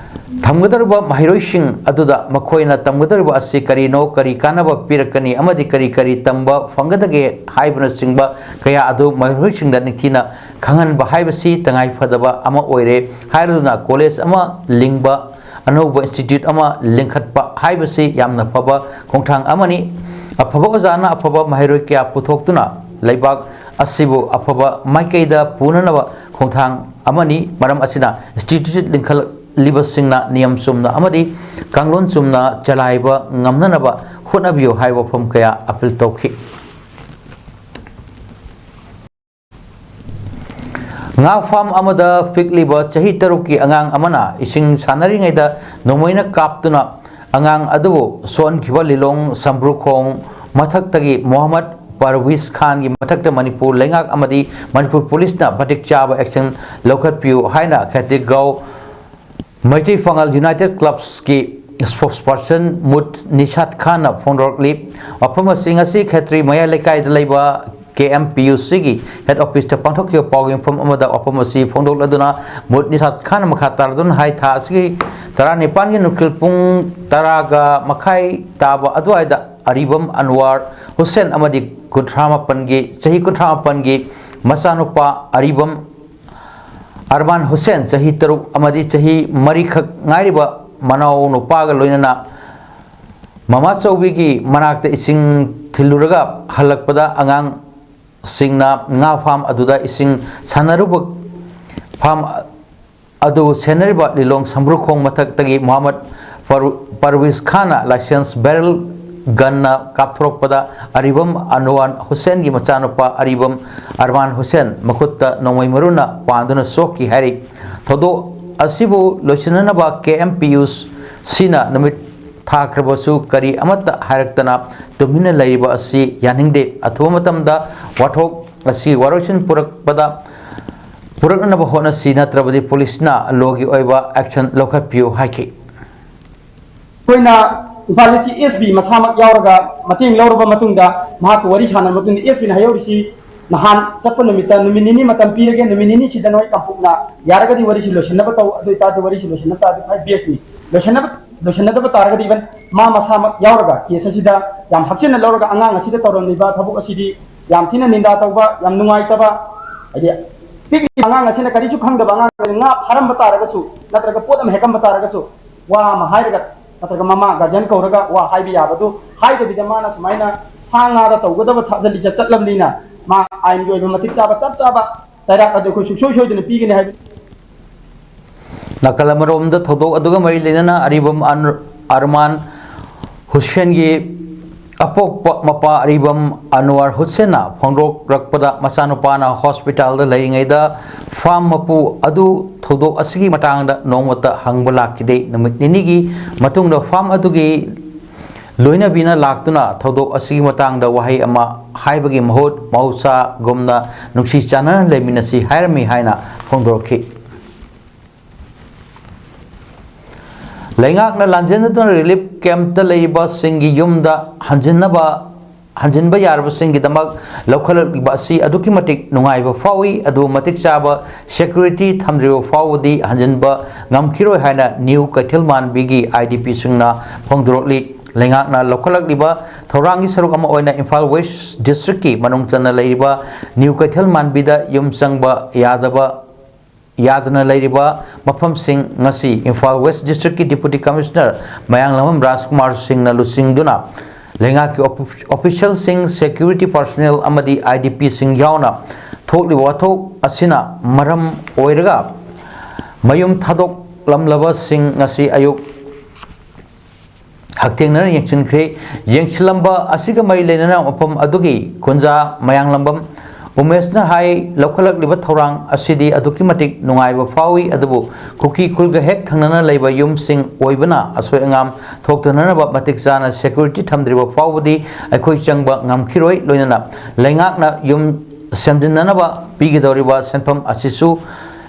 ꯊꯝꯒꯗꯧꯔꯤꯕ ꯃꯍꯩꯔꯣꯏꯁꯤꯡ ꯑꯗꯨꯗ ꯃꯈꯣꯏꯅ ꯇꯝꯒꯗꯧꯔꯤꯕ ꯑꯁꯤ ꯀꯔꯤꯅꯣ, ꯀꯔꯤ ꯀꯥꯟꯅꯕ ꯄꯤꯔꯛꯀꯅꯤ ꯑꯃꯗꯤ ꯀꯔꯤ ꯀꯔꯤ ꯇꯝꯕ ꯐꯪꯒꯗꯒꯦ ꯍꯥꯏꯕꯅꯆꯤꯡꯕ ꯀꯌꯥ ꯑꯗꯨ ꯃꯍꯩꯔꯣꯏꯁꯤꯡꯗ ꯅꯤꯡꯊꯤꯅ ꯈꯪꯍꯟꯕ ꯍꯥꯏꯕꯁꯤ ꯇꯉꯥꯏ ꯐꯗꯕ ꯑꯃ ꯑꯣꯏꯔꯦ ꯍꯥꯏꯔꯗꯨꯅ, ꯀꯣꯂꯦꯖ ꯑꯃ ꯂꯤꯡꯕ, ꯑꯅꯧꯕ institute ꯑꯃ ꯂꯤꯡꯈꯠꯄ ꯍꯥꯏꯕꯁꯤ ꯌꯥꯝꯅ ꯐꯕ ꯈꯣꯡꯊꯥꯡ ꯑꯃꯅꯤ꯫ ꯑꯐꯕ ꯑꯣꯖꯥꯅ ꯑꯐꯕ ꯃꯍꯩꯔꯣꯏ ꯀꯌꯥ ꯄꯨꯊꯣꯛꯇꯨꯅ ꯂꯩꯕꯥꯛ ꯑꯁꯤꯕꯨ ꯑꯐꯕ ꯃꯥꯏꯀꯩꯗ ꯄꯨꯅꯅꯕ ꯈꯣꯡꯊꯥꯡ ꯑꯃꯅꯤ꯫ ꯃꯔꯝ ꯑꯁꯤꯅ, ꯏꯟꯁꯇꯤꯇ꯭ꯌꯨꯠ ꯂꯤꯡꯈꯠꯂꯤꯕꯁꯤꯡꯅ ꯅꯤꯌꯝ ꯆꯨꯝꯅ ꯑꯃꯗꯤ ꯀꯥꯡꯂꯣꯟ ꯆꯨꯝꯅ ꯆꯂꯥꯏꯕ ꯉꯝꯅꯅꯕ ꯍꯣꯠꯅꯕꯤꯌꯨ ꯍꯥꯏꯕ ꯋꯥꯐꯝ ꯀꯌꯥ ꯑꯄꯤꯜ ꯇꯧꯈꯤ꯫ ꯉꯥ ꯐꯥꯝ ꯑꯃꯗ ꯄꯤꯛꯂꯤꯕ ꯆꯍꯤ ꯇꯔꯨꯛꯀꯤ ꯑꯉꯥꯡ ꯑꯃꯅ ꯏꯁꯤꯡ ꯁꯥꯟꯅꯔꯤꯉꯩꯗ ꯅꯣꯡꯃꯩꯅ ꯀꯥꯞꯇꯨꯅ ꯑꯉꯥꯡ ꯑꯗꯨꯕꯨ ꯁꯣꯛꯍꯟꯈꯤꯕ ꯂꯤꯂꯣꯡ ꯁꯝꯕ꯭ꯔꯨꯈꯣꯡ ꯃꯊꯛꯇꯒꯤ ꯃꯣꯍꯝꯃꯗ ꯄꯔꯋꯤꯁ ꯈꯥꯟꯒꯤ ꯃꯊꯛꯇ ꯃꯅꯤꯄꯨꯔ ꯂꯩꯉꯥꯛ ꯑꯃꯗꯤ ꯃꯅꯤꯄꯨꯔ ꯄꯨꯂꯤꯁꯅ ꯃꯇꯤꯛ ꯆꯥꯕ action ꯂꯧꯈꯠꯄꯤꯌꯨ ꯍꯥꯏꯅ ꯈꯦꯇ꯭ꯔꯤꯒꯥꯎ ꯃꯩꯇꯩ ꯄꯥꯉꯜ United Clubꯁꯀꯤ spokesperson ꯃꯨꯠ ꯅꯤꯁꯥꯠ ꯈꯥꯟꯅ ꯐꯣꯡꯗꯣꯔꯛꯂꯤ꯫ ꯋꯥꯐꯝ ꯑꯁꯤ ꯉꯁꯤ ꯈꯦꯇ꯭ꯔꯤ ꯃꯌꯥꯏ ꯂꯩꯀꯥꯏꯗ ꯂꯩꯕ KMPUCꯒꯤ head officeꯇ ꯄꯥꯡꯊꯣꯛꯈꯤꯕ ꯄꯥꯎꯒꯤ ꯃꯐꯝ ꯑꯃꯗ ꯋꯥꯐꯝ ꯑꯁꯤ ꯐꯣꯡꯗꯣꯛꯂꯗꯨꯅ ꯃꯨꯠ ꯅꯤꯁꯥꯠ ꯈꯥꯟꯅ ꯃꯈꯥ ꯇꯥꯔꯗꯨꯅ ꯍꯥꯏ, ꯊꯥ ꯑꯁꯤꯒꯤ ꯇꯔꯥꯅꯤꯄꯥꯟꯒꯤ ꯅꯨꯡꯊꯤꯜ ꯄꯨꯡ ꯇꯔꯥꯒ ꯃꯈꯥꯏ ꯇꯥꯕ ꯑꯗꯨꯋꯥꯏꯗ ꯑꯔꯤꯕꯝ ꯑꯟꯋꯥꯔ ꯍꯨꯁꯦꯟ ꯑꯃꯗꯤ ꯀꯨꯟꯊ꯭ꯔꯥ ꯃꯥꯄꯟꯒꯤ, ꯆꯍꯤ ꯀꯨꯟꯊ꯭ꯔꯥ ꯃꯥꯄꯟꯒꯤ ꯃꯆꯥꯅꯨꯄꯥ ꯑꯔꯤꯕꯝ ꯑꯔꯃꯥꯟ ꯍꯨꯁꯦꯟ, ꯆꯍꯤ ꯇꯔꯨꯛ ꯑꯃꯗꯤ ꯆꯍꯤ ꯃꯔꯤꯈꯛ ꯉꯥꯏꯔꯤꯕ ꯃꯅꯥꯎ ꯅꯨꯄꯥꯒ ꯂꯣꯏꯅꯅ ꯃꯃꯥ ꯆꯧꯕꯤꯒꯤ ꯃꯅꯥꯛꯇ ꯏꯁꯤꯡ ꯊꯤꯜꯂꯨꯔꯒ ꯍꯜꯂꯛꯄꯗ ꯑꯉꯥꯡꯁꯤꯡꯅ ꯉꯥ ꯐꯥꯝ ꯑꯗꯨꯗ ꯏꯁꯤꯡ ꯁꯥꯟꯅꯔꯨꯕ ꯐꯥꯝ ꯑꯗꯨ ꯁꯦꯟꯅꯔꯤꯕ ꯂꯤꯂꯣꯡ ꯁꯝꯕ꯭ꯔꯨꯈꯣꯡ ꯃꯊꯛꯇꯒꯤ ꯃꯣꯍꯝꯃꯗ ꯐꯔꯨ-, ꯄꯔꯋꯤꯁ ꯈꯥꯟꯅ licensed barrel gunꯅ ꯀꯥꯞꯊꯣꯔꯛꯄꯗ ꯑꯔꯤꯕꯝ ꯑꯟꯋꯥꯔ ꯍꯨꯁꯦꯟꯒꯤ ꯃꯆꯥꯅꯨꯄꯥ ꯑꯔꯤꯕꯝ ꯑꯔꯃꯥꯟ ꯍꯨꯁꯦꯟ ꯃꯈꯨꯠꯇ ꯅꯣꯡꯃꯩ ꯃꯔꯨꯅ ꯄꯥꯟꯗꯨꯅ ꯁꯣꯛꯈꯤ ꯍꯥꯏꯔꯤ꯫ ꯊꯧꯗꯣꯛ ꯑꯁꯤꯕꯨ ꯂꯣꯏꯁꯤꯟꯅꯅꯕ KMPUCꯅ ꯅꯨꯃꯤꯠ ꯊꯥꯈ꯭ꯔꯕꯁꯨ ꯀꯔꯤ ꯑꯃꯠꯇ ꯍꯥꯏꯔꯛꯇꯅ ꯇꯨꯃꯤꯟꯅ ꯂꯩꯔꯤꯕ ꯑꯁꯤ ꯌꯥꯅꯤꯡꯗꯦ꯫ ꯑꯊꯨꯕ ꯃꯇꯝꯗ ꯋꯥꯊꯣꯛ ꯑꯁꯤ ꯋꯥꯔꯣꯏꯁꯤꯟ ꯄꯨꯔꯛꯄꯗ, ꯄꯨꯔꯛꯅꯅꯕ ꯍꯣꯠꯅꯁꯤ, ꯅꯠꯇ꯭ꯔꯕꯗꯤ ꯄꯨꯂꯤꯁꯅ ꯂꯣꯒꯤ ꯑꯣꯏꯕ action ꯂꯧꯈꯠꯄꯤꯌꯨ ꯍꯥꯏꯈꯤ꯫ ꯑꯩꯈꯣꯏꯅ ꯏꯝꯐꯥꯜ ꯏꯁꯀꯤ SP ꯃꯁꯥꯃꯛ ꯌꯥꯎꯔꯒ ꯃꯇꯦꯡ ꯂꯧꯔꯕ ꯃꯇꯨꯡꯗ, ꯃꯍꯥꯛꯀ ꯋꯥꯔꯤ ꯁꯥꯟꯅꯔꯕ ꯃꯇꯨꯡꯗ, SPꯅ ꯍꯥꯏꯍꯧꯔꯤꯁꯤ, ꯅꯍꯥꯟ ꯆꯠꯄ ꯅꯨꯃꯤꯠꯇ ꯅꯨꯃꯤꯠ ꯅꯤꯅꯤ ꯃꯇꯝ ꯄꯤꯔꯒꯦ, ꯅꯨꯃꯤꯠ ꯅꯤꯅꯤꯁꯤꯗ ꯅꯣꯏ ꯀꯝꯄꯨꯛꯅ ꯌꯥꯔꯒꯗꯤ ꯋꯥꯔꯤꯁꯤ ꯂꯣꯏꯁꯤꯟꯅꯕ ꯇꯧ, ꯑꯗꯨ ꯑꯣꯏꯇꯥꯔꯗꯤ ꯋꯥꯔꯤꯁꯤ ꯂꯣꯏꯁꯤꯟꯅꯕ ꯇꯥꯔꯗꯤ ꯈ꯭ꯋꯥꯏ bestꯅꯤ꯫ ꯂꯣꯏꯁꯤꯟꯅꯕ, ꯂꯣꯏꯁꯤꯟꯅꯗꯕ ꯇꯥꯔꯒꯗꯤ even ꯃꯥ ꯃꯁꯥꯃꯛ ꯌꯥꯎꯔꯒ case ꯑꯁꯤꯗ ꯌꯥꯝ ꯍꯛꯆꯤꯟꯅ ꯂꯧꯔꯒ ꯑꯉꯥꯡ ꯑꯁꯤꯗ ꯇꯧꯔꯝꯂꯤꯕ ꯊꯕꯛ ꯑꯁꯤꯗꯤ ꯌꯥꯝ ꯊꯤꯅ ꯅꯤꯟꯗꯥ ꯇꯧꯕ, ꯌꯥꯝ ꯅꯨꯡꯉꯥꯏꯇꯕ, ꯍꯥꯏꯗꯤ ꯄꯤꯛꯂꯤꯕ ꯑꯉꯥꯡ ꯑꯁꯤꯅ ꯀꯔꯤꯁꯨ ꯈꯪꯗꯕ ꯑꯉꯥꯡ ꯑꯁꯤꯅ ꯉꯥ ꯐꯥꯔꯝꯕ ꯇꯥꯔꯒꯁꯨ, ꯅꯠꯇ꯭ꯔꯒ ꯄꯣꯠ ꯑꯃ ꯍꯦꯛꯂꯝꯕ ꯇꯥꯔꯒꯁꯨ, ꯋꯥ ꯑꯃ ꯍꯥꯏꯔꯒ, ꯅꯠꯇ꯭ꯔꯒ ꯃꯃꯥ guardian ꯀꯧꯔꯒ ꯋꯥ ꯍꯥꯏꯕ ꯌꯥꯕꯗꯨ ꯍꯥꯏꯗꯕꯤꯗ, ꯃꯥꯅ ꯁꯨꯃꯥꯏꯅ ꯁꯥ ꯉꯥꯗ ꯇꯧꯒꯗꯕ ꯁꯥ-, ꯂꯤꯆꯠ ꯆꯠꯂꯕꯅꯤꯅ, ꯃꯥ ꯑꯥꯏꯟꯒꯤ ꯑꯣꯏꯕ ꯃꯇꯤꯛ ꯆꯥꯕ ꯆꯞ ꯆꯥꯕ ꯆꯩꯔꯥꯛ ꯑꯗꯨ ꯑꯩꯈꯣꯏ ꯁꯨꯡꯁꯣꯏ ꯁꯣꯏꯗꯅ ꯄꯤꯒꯅꯤ ꯍꯥꯏꯕ꯫ ꯅꯥꯀꯜ ꯑꯃꯔꯣꯝꯗ, ꯊꯧꯗꯣꯛ ꯑꯗꯨꯒ ꯃꯔꯤ ꯂꯩꯅꯅ ꯑꯔꯤꯕꯝ ꯑꯟ-, ꯑꯔꯃꯥꯟ ꯍꯨꯁꯦꯟꯒꯤ ꯑꯄꯣꯛꯄ ꯃꯄꯥ ꯑꯔꯤꯕꯝ ꯑꯟꯋꯥꯔ ꯍꯨꯁꯦꯟꯅ ꯐꯣꯡꯗꯣꯔꯛꯄꯗ, ꯃꯆꯥꯅꯨꯄꯥꯅ ꯍꯣꯁꯄꯤꯇꯥꯜꯗ ꯂꯩꯔꯤꯉꯩꯗ ꯐꯥꯝ ꯃꯄꯨ ꯑꯗꯨ ꯊꯧꯗꯣꯛ ꯑꯁꯤꯒꯤ ꯃꯇꯥꯡꯗ ꯅꯣꯡꯃꯇ ꯍꯪꯕ ꯂꯥꯛꯈꯤꯗꯦ꯫ ꯅꯨꯃꯤꯠ ꯅꯤꯅꯤꯒꯤ ꯃꯇꯨꯡꯗ ꯐꯥꯝ ꯑꯗꯨꯒꯤ ꯂꯣꯏꯅꯕꯤꯅ ꯂꯥꯛꯇꯨꯅ ꯊꯧꯗꯣꯛ ꯑꯁꯤꯒꯤ ꯃꯇꯥꯡꯗ ꯋꯥꯍꯩ ꯑꯃ ꯍꯥꯏꯕꯒꯤ ꯃꯍꯨꯠ, ꯃꯍꯧꯁꯥꯒꯨꯝꯅ ꯅꯨꯡꯁꯤ ꯆꯥꯟꯅꯅ ꯂꯩꯃꯤꯟꯅꯁꯤ ꯍꯥꯏꯔꯝꯃꯤ ꯍꯥꯏꯅ ꯐꯣꯡꯗꯣꯔꯛꯈꯤ꯫ ꯂꯩꯉꯥꯛꯅ ꯂꯥꯟꯖꯦꯟꯅꯗꯨꯅ ꯔꯤꯂꯤꯐ ꯀꯦꯝꯞꯇ ꯂꯩꯔꯤꯕꯁꯤꯡꯒꯤ ꯌꯨꯝꯗ ꯍꯟꯖꯤꯟꯅꯕ, ꯍꯟꯖꯤꯟꯕ ꯌꯥꯔꯕꯁꯤꯡꯒꯤꯗꯃꯛ ꯂꯧꯈꯠꯂꯛꯂꯤꯕ ꯑꯁꯤ ꯑꯗꯨꯛꯀꯤ ꯃꯇꯤꯛ ꯅꯨꯡꯉꯥꯏꯕ ꯐꯥꯎꯏ꯫ ꯑꯗꯨꯕꯨ ꯃꯇꯤꯛ ꯆꯥꯕ ꯁꯦꯀ꯭ꯌꯨꯔꯤꯇꯤ ꯊꯝꯗ꯭ꯔꯤꯕ ꯐꯥꯎꯕꯗꯤ ꯍꯟꯖꯤꯟꯕ ꯉꯝꯈꯤꯔꯣꯏ ꯍꯥꯏꯅ ꯅ꯭ꯌꯨ ꯀꯩꯊꯦꯜ ꯃꯥꯟꯕꯤꯒꯤ ꯑꯥꯏ ꯗꯤ ꯄꯤꯁꯤꯡꯅ ꯐꯣꯡꯗꯣꯔꯛꯂꯤ꯫ ꯂꯩꯉꯥꯛꯅ ꯂꯧꯈꯠꯂꯛꯂꯤꯕ ꯊꯧꯔꯥꯡꯒꯤ ꯁꯔꯨꯛ ꯑꯃ ꯑꯣꯏꯅ ꯏꯝꯐꯥꯜ ꯋꯦꯁ ꯗꯤꯁꯇ꯭ꯔꯤꯛꯀꯤ ꯃꯅꯨꯡ ꯆꯟꯅ ꯂꯩꯔꯤꯕ ꯅ꯭ꯌꯨ ꯀꯩꯊꯦꯜ ꯃꯥꯟꯕꯤꯗ ꯌꯨꯝ ꯆꯪꯕ ꯌꯥꯗꯕ, ꯌꯥꯗꯅ ꯂꯩꯔꯤꯕ ꯃꯐꯝꯁꯤꯡ ꯉꯁꯤ ꯏꯝꯐꯥꯜ ꯋꯦꯁ ꯗꯤꯁꯇ꯭ꯔꯤꯛꯀꯤ ꯗꯤꯄꯨꯇꯤ ꯀꯃꯤꯁꯅꯔ ꯃꯌꯥꯡꯂꯝꯕꯝ ꯔꯥꯖꯀꯨꯃꯥꯔ ꯁꯤꯡꯅ ꯂꯨꯆꯤꯡꯗꯨꯅ ꯂꯩꯉꯥꯛꯀꯤ ꯑꯣꯐꯤ-, ꯑꯣꯐꯤꯁꯤꯌꯦꯜꯁꯤꯡ, ꯁꯦꯀ꯭ꯌꯨꯔꯤꯇꯤ ꯄꯥꯔꯁꯣꯅꯦꯜ ꯑꯃꯗꯤ ꯑꯥꯏ ꯗꯤ ꯄꯤꯁꯤꯡ ꯌꯥꯎꯅ ꯊꯣꯛꯂꯤꯕ ꯋꯥꯊꯣꯛ ꯑꯁꯤꯅ ꯃꯔꯝ ꯑꯣꯏꯔꯒ ꯃꯌꯨꯝ ꯊꯥꯗꯣꯛꯂꯝꯂꯕꯁꯤꯡ ꯉꯁꯤ ꯑꯌꯨꯛ ꯍꯛꯊꯦꯡꯅꯅ ꯌꯦꯡꯁꯤꯟꯈ꯭ꯔꯦ꯫ ꯌꯦꯡꯁꯤꯜꯂꯝꯕ ꯑꯁꯤꯒ ꯃꯔꯤ ꯂꯩꯅꯅ ꯃꯐꯝ ꯑꯗꯨꯒꯤ ꯈꯨꯟꯖꯥ ꯃꯌꯥꯡꯂꯝꯕꯝ ꯎꯃꯦꯁꯅ ꯍꯥꯏ, ꯂꯧꯈꯠꯂꯛꯂꯤꯕ ꯊꯧꯔꯥꯡ ꯑꯁꯤꯗꯤ ꯑꯗꯨꯛꯀꯤ ꯃꯇꯤꯛ ꯅꯨꯡꯉꯥꯏꯕ ꯐꯥꯎꯏ, ꯑꯗꯨꯕꯨ ꯀꯨꯀꯤ ꯈꯨꯜꯒ ꯍꯦꯛ ꯊꯪꯅꯅ ꯂꯩꯕ ꯌꯨꯝꯁꯤꯡ ꯑꯣꯏꯕꯅ ꯑꯁꯣꯏ ꯑꯉꯥꯝ ꯊꯣꯛꯇꯅꯅꯕ ꯃꯇꯤꯛ ꯆꯥꯅ ꯁꯦꯀ꯭ꯌꯨꯔꯤꯇꯤ ꯊꯝꯗ꯭ꯔꯤꯕ ꯐꯥꯎꯕꯗꯤ ꯑꯩꯈꯣꯏ ꯆꯪꯕ ꯉꯝꯈꯤꯔꯣꯏ꯫ ꯂꯣꯏꯅꯅ ꯂꯩꯉꯥꯛꯅ ꯌꯨꯝ ꯁꯦꯝꯖꯤꯟꯅꯅꯕ ꯄꯤꯒꯗꯧꯔꯤꯕ ꯁꯦꯟꯐꯝ ꯑꯁꯤꯁꯨ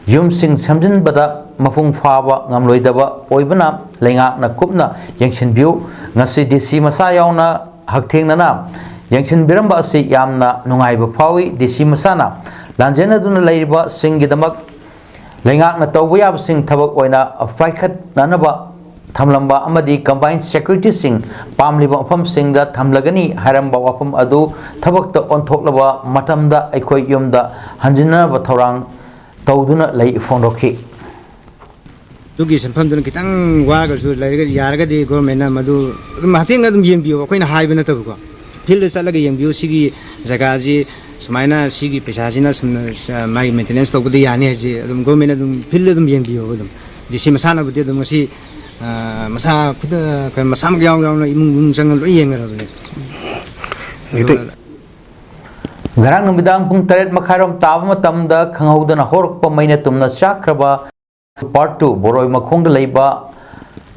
ꯌꯨꯝꯁꯤꯡ ꯁꯦꯝꯖꯤꯟꯕꯗ ꯃꯄꯨꯡ ꯐꯥꯕ ꯉꯝꯂꯣꯏꯗꯕ ꯑꯣꯏꯕꯅ ꯂꯩꯉꯥꯛꯅ ꯀꯨꯞꯅ ꯌꯦꯡꯁꯤꯟꯕꯤꯌꯨ꯫ ꯉꯁꯤ ꯗꯤ ꯁꯤ ꯃꯁꯥ ꯌꯥꯎꯅ ꯍꯛꯊꯦꯡꯅꯅ ꯌꯦꯡꯁꯤꯟꯕꯤꯔꯝꯕ ꯑꯁꯤ ꯌꯥꯝꯅ ꯅꯨꯡꯉꯥꯏꯕ ꯐꯥꯎꯏ꯫ ꯗꯤ ꯁꯤ ꯃꯁꯥꯅ ꯂꯥꯟꯖꯦꯟꯅꯗꯨꯅ ꯂꯩꯔꯤꯕꯁꯤꯡꯒꯤꯗꯃꯛ ꯂꯩꯉꯥꯛꯅ ꯇꯧꯕ ꯌꯥꯕꯁꯤꯡ ꯊꯕꯛ ꯑꯣꯏꯅ ꯄꯥꯏꯈꯠꯅꯅꯕ ꯊꯝꯂꯝꯕ ꯑꯃꯗꯤ ꯀꯝꯕꯥꯏꯟ ꯁꯦꯀ꯭ꯌꯨꯔꯤꯇꯤꯁꯤꯡ ꯄꯥꯝꯂꯤꯕ ꯃꯐꯝꯁꯤꯡꯗ ꯊꯝꯂꯒꯅꯤ ꯍꯥꯏꯔꯝꯕ ꯋꯥꯐꯝ ꯑꯗꯨ ꯊꯕꯛꯇ ꯑꯣꯟꯊꯣꯛꯂꯕ ꯃꯇꯝꯗ ꯑꯩꯈꯣꯏ ꯌꯨꯝꯗ ꯍꯟꯖꯤꯟꯅꯅꯕ ꯊꯧꯔꯥꯡ ꯇꯧꯗꯨꯅ ꯂꯩ ꯐꯣꯡꯗꯣꯛꯈꯤ꯫ ꯑꯗꯨꯒꯤ ꯁꯦꯟꯐꯝꯗꯨꯅ ꯈꯤꯇꯪ ꯋꯥꯔꯒꯁꯨ ꯂꯩꯔꯒ, ꯌꯥꯔꯒꯗꯤ ꯒꯣꯔꯃꯦꯟꯅ ꯃꯗꯨ ꯑꯗꯨꯝ ꯍꯛꯊꯦꯡꯅ ꯑꯗꯨꯝ ꯌꯦꯡꯕꯤꯌꯨ, ꯑꯩꯈꯣꯏꯅ ꯍꯥꯏꯕ ꯅꯠꯇꯕꯀꯣ, ꯐꯤꯜꯗ ꯆꯠꯂꯒ ꯌꯦꯡꯕꯤꯌꯨ꯫ ꯁꯤꯒꯤ ꯖꯒꯥꯁꯤ ꯁꯨꯃꯥꯏꯅ ꯁꯤꯒꯤ ꯄꯩꯁꯥꯁꯤꯅ ꯁꯨꯝ, ꯑ, ꯃꯥꯒꯤ ꯃꯦꯟꯇꯦꯅꯦꯟꯁ ꯇꯧꯕꯗꯤ ꯌꯥꯅꯤ ꯍꯥꯏꯁꯦ ꯑꯗꯨꯝ ꯒꯣꯔꯃꯦꯟꯅ ꯑꯗꯨꯝ ꯐꯤꯜꯗ ꯑꯗꯨꯝ ꯌꯦꯡꯕꯤꯌꯣꯕ ꯑꯗꯨꯝ꯫ ꯗꯤ ꯁꯤ ꯃꯁꯥꯅꯕꯨꯗꯤ ꯑꯗꯨꯝ ꯉꯁꯤ, ꯑ, ꯃꯁꯥ ꯈꯨꯗ-, ꯀꯩꯅꯣ, ꯃꯁꯥꯃꯛ ꯌꯥꯎ ꯌꯥꯎꯅ ꯏꯃꯨꯡ ꯃꯅꯨꯡ ꯆꯪꯉ ꯂꯣꯏ ꯌꯦꯡꯈ꯭ꯔꯕꯅꯦ꯫ ꯑꯗꯨꯒ ꯉꯔꯥꯡ ꯅꯨꯃꯤꯗꯥꯡ ꯄꯨꯡ ꯇꯔꯦꯠ ꯃꯈꯥꯏꯔꯣꯝ ꯇꯥꯕ ꯃꯇꯝꯗ ꯈꯪꯍꯧꯗꯅ ꯍꯧꯔꯛꯄ ꯃꯩꯅ ꯇꯨꯝꯅ ꯆꯥꯛꯈ꯭ꯔꯕ ꯄꯥꯔꯠ ꯇꯨ ꯕꯣꯔꯣꯏ ꯃꯈꯣꯡꯗ ꯂꯩꯕ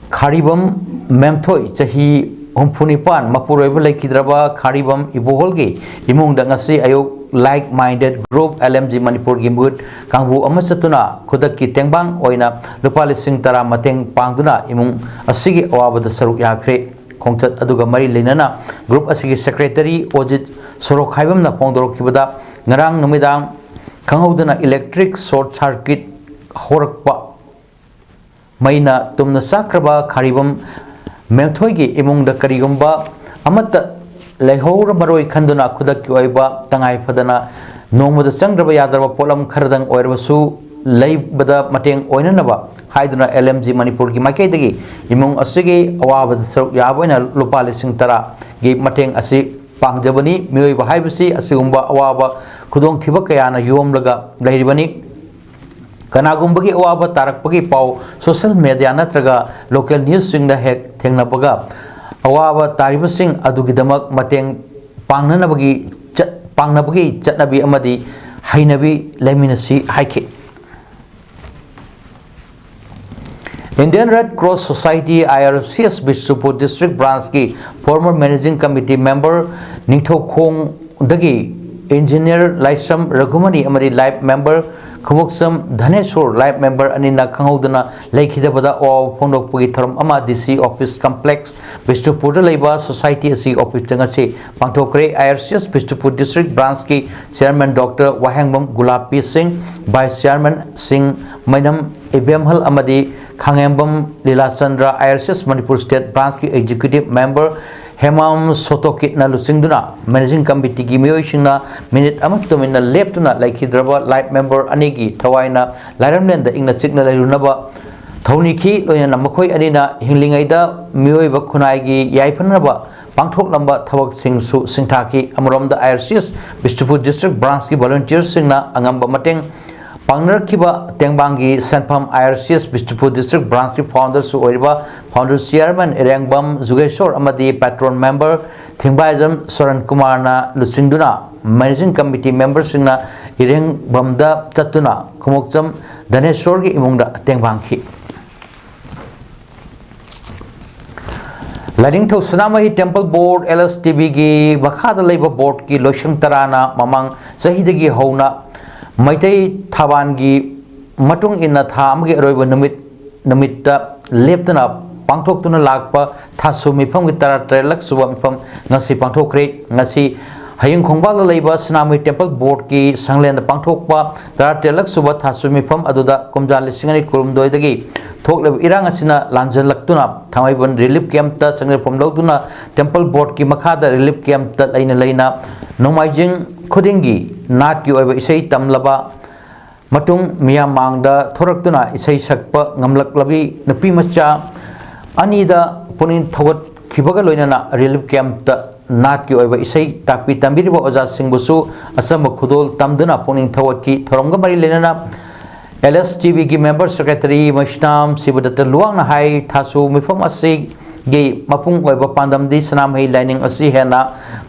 ꯈꯥꯔꯤꯕꯝ ꯃꯦꯝꯊꯣꯏ, ꯆꯍꯤ ꯍꯨꯝꯐꯨ ꯅꯤꯄꯥꯟ, ꯃꯄꯨꯔꯣꯏꯕ ꯂꯩꯈꯤꯗ꯭ꯔꯕ ꯈꯥꯔꯤꯕꯝ ꯏꯕꯣꯍꯣꯜꯒꯤ ꯏꯃꯨꯡꯗ ꯉꯁꯤ ꯑꯌꯨꯛ Like Minded Group, L M G ꯃꯅꯤꯄꯨꯔꯒꯤ ꯃꯤꯍꯨꯠ ꯀꯥꯡꯕꯨ ꯑꯃ ꯆꯠꯇꯨꯅ ꯈꯨꯗꯛꯀꯤ ꯇꯦꯡꯕꯥꯡ ꯑꯣꯏꯅ ꯂꯨꯄꯥ ꯂꯤꯁꯤꯡ ꯇꯔꯥ ꯃꯇꯦꯡ ꯄꯥꯡꯗꯨꯅ ꯏꯃꯨꯡ ꯑꯁꯤꯒꯤ ꯑꯋꯥꯕꯗ ꯁꯔꯨꯛ ꯌꯥꯈ꯭ꯔꯦ꯫ ꯈꯣꯡꯆꯠ ꯑꯗꯨꯒ ꯃꯔꯤ ꯂꯩꯅꯅ ꯒ꯭ꯔꯨꯞ ꯑꯁꯤꯒꯤ ꯁꯦꯀ꯭ꯔꯦꯇꯔꯤ ꯑꯣꯖꯤꯠ ꯁꯣꯔꯣꯈꯥꯏꯕꯝꯅ ꯐꯣꯡꯗꯣꯔꯛꯈꯤꯕꯗ, ꯉꯔꯥꯡ ꯅꯨꯃꯤꯗꯥꯡ ꯈꯪꯍꯧꯗꯅ ꯏꯂꯦꯛꯇ꯭ꯔꯤꯛ ꯁꯣꯔꯠ ꯁꯥꯔꯀꯤꯠ ꯍꯧꯔꯛꯄ ꯃꯩꯅ ꯇꯨꯝꯅ ꯆꯥꯛꯈ꯭ꯔꯕ ꯈꯥꯔꯤꯕꯝ ꯃꯦꯝꯊꯣꯏꯒꯤ ꯏꯃꯨꯡꯗ ꯀꯔꯤꯒꯨꯝꯕ ꯑꯃꯠꯇ ꯂꯩꯍꯧꯔꯝꯃꯔꯣꯏ ꯈꯟꯗꯨꯅ ꯈꯨꯗꯛꯀꯤ ꯑꯣꯏꯕ ꯇꯉꯥꯏ ꯐꯗꯅ ꯅꯣꯡꯃꯗ ꯆꯪꯗ꯭ꯔꯕ ꯌꯥꯗ꯭ꯔꯕ ꯄꯣꯠꯂꯝ ꯈꯔꯗꯪ ꯑꯣꯏꯔꯕꯁꯨ ꯂꯩꯕꯗ ꯃꯇꯦꯡ ꯑꯣꯏꯅꯅꯕ ꯍꯥꯏꯗꯨꯅ L M G ꯃꯅꯤꯄꯨꯔꯒꯤ ꯃꯥꯏꯀꯩꯗꯒꯤ ꯏꯃꯨꯡ ꯑꯁꯤꯒꯤ ꯑꯋꯥꯕꯗ ꯁꯔꯨꯛ ꯌꯥꯕ ꯑꯣꯏꯅ ꯂꯨꯄꯥ ꯂꯤꯁꯤꯡ ꯇꯔꯥꯒꯤ ꯃꯇꯦꯡ ꯑꯁꯤ ꯄꯥꯡꯖꯕꯅꯤ꯫ ꯃꯤꯑꯣꯏꯕ ꯍꯥꯏꯕꯁꯤ ꯑꯁꯤꯒꯨꯝꯕ ꯑꯋꯥꯕ ꯈꯨꯗꯣꯡꯊꯤꯕ ꯀꯌꯥꯅ ꯌꯣꯝꯂꯒ ꯂꯩꯔꯤꯕꯅꯤ꯫ ꯀꯅꯥꯒꯨꯝꯕꯒꯤ ꯑꯋꯥꯕ ꯇꯥꯔꯛꯄꯒꯤ ꯄꯥꯎ ꯁꯣꯁꯦꯜ ꯃꯦꯗꯤꯌꯥ ꯅꯠꯇ꯭ꯔꯒ ꯂꯣꯀꯦꯜ ꯅ꯭ꯌꯨꯁꯁꯤꯡꯗ ꯍꯦꯛ ꯊꯦꯡꯅꯕꯒ ꯑꯋꯥꯕ ꯇꯥꯔꯤꯕꯁꯤꯡ ꯑꯗꯨꯒꯤꯗꯃꯛ ꯃꯇꯦꯡ ꯄꯥꯡꯅꯅꯕꯒꯤ ꯆꯠ-, ꯄꯥꯡꯅꯕꯒꯤ ꯆꯠꯅꯕꯤ ꯑꯃꯗꯤ ꯍꯩꯅꯕꯤ ꯂꯩꯃꯤꯟꯅꯁꯤ ꯍꯥꯏꯈꯤ꯫ Indian Red Cross Society, I R C S, Bishnupur district ꯕ꯭ꯔꯥꯟꯁꯀꯤ former managing committee member ꯅꯤꯡꯊꯧꯈꯣꯡꯗꯒꯤ ꯏꯟꯖꯤꯅꯤꯌꯔ ꯂꯥꯏꯁ꯭ꯔꯝ ꯔꯘꯨꯃꯅꯤ ꯑꯃꯗꯤ life member Khumukcham Dhaneshor, life member ꯑꯅꯤꯅ ꯈꯪꯍꯧꯗꯅ ꯂꯩꯈꯤꯗꯕꯗ ꯑꯋꯥꯕ ꯐꯣꯡꯗꯣꯛꯄꯒꯤ ꯊꯧꯔꯝ ꯑꯃ D C office complex ꯕꯤꯁꯅꯨꯄꯨꯔꯗ ꯂꯩꯕ society ꯑꯁꯤꯒꯤ officeꯇ ꯉꯁꯤ ꯄꯥꯡꯊꯣꯛꯈ꯭ꯔꯦ꯫ I R C S Bishnupur district ꯕ꯭ꯔꯥꯟꯁꯀꯤ chairman doctor Wahengbam Gulappi Singh, vice ꯆꯤꯌꯔꯃꯦꯟꯁꯤꯡ ꯃꯩꯅꯝ ꯏꯕꯦꯝꯍꯜ ꯑꯃꯗꯤ Khangembam Leelachandra, I R C S Manipur state ꯕ꯭ꯔꯥꯟꯁꯀꯤ ꯑꯦꯛꯖꯤꯀ꯭ꯌꯨꯇꯤꯚ ꯃꯦꯝꯕꯔ ꯍꯦꯃꯥꯝ ꯁꯣꯇꯣꯀꯤꯠꯅ ꯂꯨꯆꯤꯡꯗꯨꯅ ꯃꯦꯅꯦꯖꯤꯡ ꯀꯃꯤꯇꯤꯒꯤ ꯃꯤꯑꯣꯏꯁꯤꯡꯅ ꯃꯤꯅꯤꯠ ꯑꯃ ꯇꯨꯃꯤꯟꯅ ꯂꯦꯞꯇꯨꯅ ꯂꯩꯈꯤꯗ꯭ꯔꯕ ꯂꯥꯏꯐ ꯃꯦꯝꯕꯔ ꯑꯅꯤꯒꯤ ꯊꯋꯥꯏꯅ ꯂꯥꯏꯔꯝꯂꯦꯟꯗ ꯏꯪꯅ ꯆꯤꯛꯅ ꯂꯩꯔꯨꯅꯕ ꯊꯧꯅꯤꯈꯤ꯫ ꯂꯣꯏꯅꯅ ꯃꯈꯣꯏ ꯑꯅꯤꯅ ꯍꯤꯡꯂꯤꯉꯩꯗ ꯃꯤꯑꯣꯏꯕ ꯈꯨꯟꯅꯥꯏꯒꯤ ꯌꯥꯏꯐꯅꯕ ꯄꯥꯡꯊꯣꯛꯂꯝꯕ ꯊꯕꯛꯁꯤꯡꯁꯨ ꯁꯤꯡꯊꯥꯈꯤ꯫ ꯑꯃꯔꯣꯝꯗ, IRCS ꯕꯤꯁꯅꯨꯄꯨꯔ District Branchꯀꯤ volunteerꯁꯤꯡꯅ ꯑꯉꯝꯕ ꯃꯇꯦꯡ ꯄꯥꯡꯅꯔꯛꯈꯤꯕ ꯇꯦꯡꯕꯥꯡꯒꯤ ꯁꯦꯟꯐꯝ IRCS ꯕꯤꯁꯅꯨꯄꯨꯔ District Branchꯀꯤ founderꯁꯨ ꯑꯣꯏꯔꯤꯕ founder chairman ꯏꯔꯦꯡꯕꯝ ꯖꯨꯒꯦꯁꯣꯔ ꯑꯃꯗꯤ patron member ꯊꯤꯡꯕꯥꯏꯖꯝ ꯁꯣꯔꯟ ꯀꯨꯃꯥꯔꯅ ꯂꯨꯆꯤꯡꯗꯨꯅ managing committee memberꯁꯤꯡꯅ ꯏꯔꯦꯡꯕꯝꯗ ꯆꯠꯇꯨꯅ ꯈꯨꯃꯣꯛꯆꯝ ꯙꯅꯦꯁꯣꯔꯒꯤ ꯏꯃꯨꯡꯗ ꯇꯦꯡꯕꯥꯡꯈꯤ꯫ ꯂꯥꯏꯅꯤꯡꯊꯧ ꯁꯅꯥꯃꯍꯤ Temple Board, LSTBꯒꯤ ꯃꯈꯥꯗ ꯂꯩꯕ boardꯀꯤ ꯂꯣꯏꯁꯪ ꯇꯔꯥꯅ ꯃꯃꯥꯡ ꯆꯍꯤꯗꯒꯤ ꯍꯧꯅ ꯃꯩꯇꯩ ꯊꯥꯕꯥꯟꯒꯤ ꯃꯇꯨꯡ ꯏꯟꯅ ꯊꯥ ꯑꯃꯒꯤ ꯑꯔꯣꯏꯕ ꯅꯨꯃꯤꯠ, ꯅꯨꯃꯤꯠꯇ ꯂꯦꯞꯇꯅ ꯄꯥꯡꯊꯣꯛꯇꯨꯅ ꯂꯥꯛꯄ ꯊꯥꯁꯨ ꯃꯤꯐꯝꯒꯤ ꯇꯔꯥꯇꯔꯦꯠꯂꯛ ꯁꯨꯕ ꯃꯤꯐꯝ ꯉꯁꯤ ꯄꯥꯡꯊꯣꯛꯈ꯭ꯔꯦ꯫ ꯉꯁꯤ ꯍꯌꯤꯡ ꯈꯣꯡꯕꯥꯜꯗ ꯂꯩꯕ ꯁꯅꯥꯃꯍꯤ Temple Boardꯀꯤ ꯁꯪꯂꯦꯟꯗ ꯄꯥꯡꯊꯣꯛꯄ ꯇꯔꯥꯇꯔꯦꯠꯂꯛ ꯁꯨꯕ ꯊꯥꯁꯨ ꯃꯤꯐꯝ ꯑꯗꯨꯗ ꯀꯨꯝꯖꯥ ꯂꯤꯁꯤꯡ ꯑꯅꯤ ꯀꯨꯟꯍꯨꯝꯗꯣꯏꯗꯒꯤ ꯊꯣꯛꯂꯤꯕ ꯏꯔꯥꯡ ꯑꯁꯤꯅ ꯂꯥꯟꯖꯜꯂꯛꯇꯨꯅ ꯊꯥꯡꯃꯩꯕꯟ relief campꯇ ꯆꯪꯖꯐꯝ ꯂꯧꯗꯨꯅ Temple Boardꯀꯤ ꯃꯈꯥꯗ relief campꯇ ꯂꯩꯅ ꯂꯩꯅ ꯅꯣꯡꯃꯥꯏꯖꯤꯡ ꯈꯨꯗꯤꯡꯒꯤ ꯅꯥꯠꯀꯤ ꯑꯣꯏꯕ ꯏꯁꯩ ꯇꯝꯂꯕ ꯃꯇꯨꯡ ꯃꯤꯌꯥꯝ ꯃꯥꯡꯗ ꯊꯣꯔꯛꯇꯨꯅ ꯏꯁꯩ ꯁꯛꯄ ꯉꯝꯂꯛꯂꯕꯤ ꯅꯨꯄꯤ ꯃꯆꯥ ꯑꯅꯤꯗ ꯄꯨꯛꯅꯤꯡ ꯊꯧꯒꯠꯈꯤꯕꯒ ꯂꯣꯏꯅꯅ relief campꯇ ꯅꯥꯠꯀꯤ ꯑꯣꯏꯕ ꯏꯁꯩ ꯇꯥꯛꯄꯤ ꯇꯝꯕꯤꯔꯤꯕ ꯑꯣꯖꯥꯁꯤꯡꯕꯨꯁꯨ ꯑꯆꯝꯕ ꯈꯨꯗꯣꯜ ꯇꯝꯗꯨꯅ ꯄꯨꯛꯅꯤꯡ ꯊꯧꯒꯠꯈꯤ꯫ ꯊꯧꯔꯝꯒ ꯃꯔꯤ ꯂꯩꯅꯅ LSTBꯒꯤ member secretary ꯃꯩꯁꯅꯥꯝ ꯁꯤꯕꯗꯠꯇ ꯂꯨꯋꯥꯡꯅ ꯍꯥꯏ, ꯊꯥꯁꯨ ꯃꯤꯐꯝ ꯑꯁꯤꯒꯤ ꯃꯄꯨꯡ ꯑꯣꯏꯕ ꯄꯥꯟꯗꯝꯗꯤ ꯁꯅꯥꯃꯍꯤ ꯂꯥꯏꯅꯤꯡ ꯑꯁꯤ ꯍꯦꯟꯅ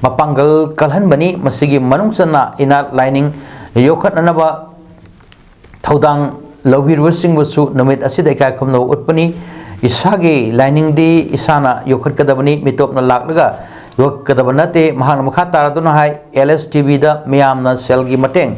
ꯃꯄꯥꯡꯒꯜ ꯀꯜꯍꯟꯕꯅꯤ꯫ ꯃꯁꯤꯒꯤ ꯃꯅꯨꯡ ꯆꯟꯅ ꯏꯅꯥꯠ ꯂꯥꯏꯅꯤꯡ ꯌꯣꯛꯈꯠꯅꯅꯕ ꯊꯧꯗꯥꯡ ꯂꯧꯕꯤꯔꯤꯕꯁꯤꯡꯕꯨꯁꯨ ꯅꯨꯃꯤꯠ ꯑꯁꯤꯗ ꯏꯀꯥꯏ ꯈꯨꯝꯅꯕ ꯎꯠꯄꯅꯤ꯫ ꯏꯁꯥꯒꯤ ꯂꯥꯏꯅꯤꯡꯗꯤ ꯏꯁꯥꯅ ꯌꯣꯛꯈꯠꯀꯗꯕꯅꯤ, ꯃꯤꯇꯣꯞꯅ ꯂꯥꯛꯂꯒ ꯌꯣꯛꯀꯗꯕ ꯅꯠꯇꯦ꯫ ꯃꯍꯥꯛꯅ ꯃꯈꯥ ꯇꯥꯔꯗꯨꯅ ꯍꯥꯏ, LSTBꯗ ꯃꯤꯌꯥꯝꯅ ꯁꯦꯜꯒꯤ ꯃꯇꯦꯡ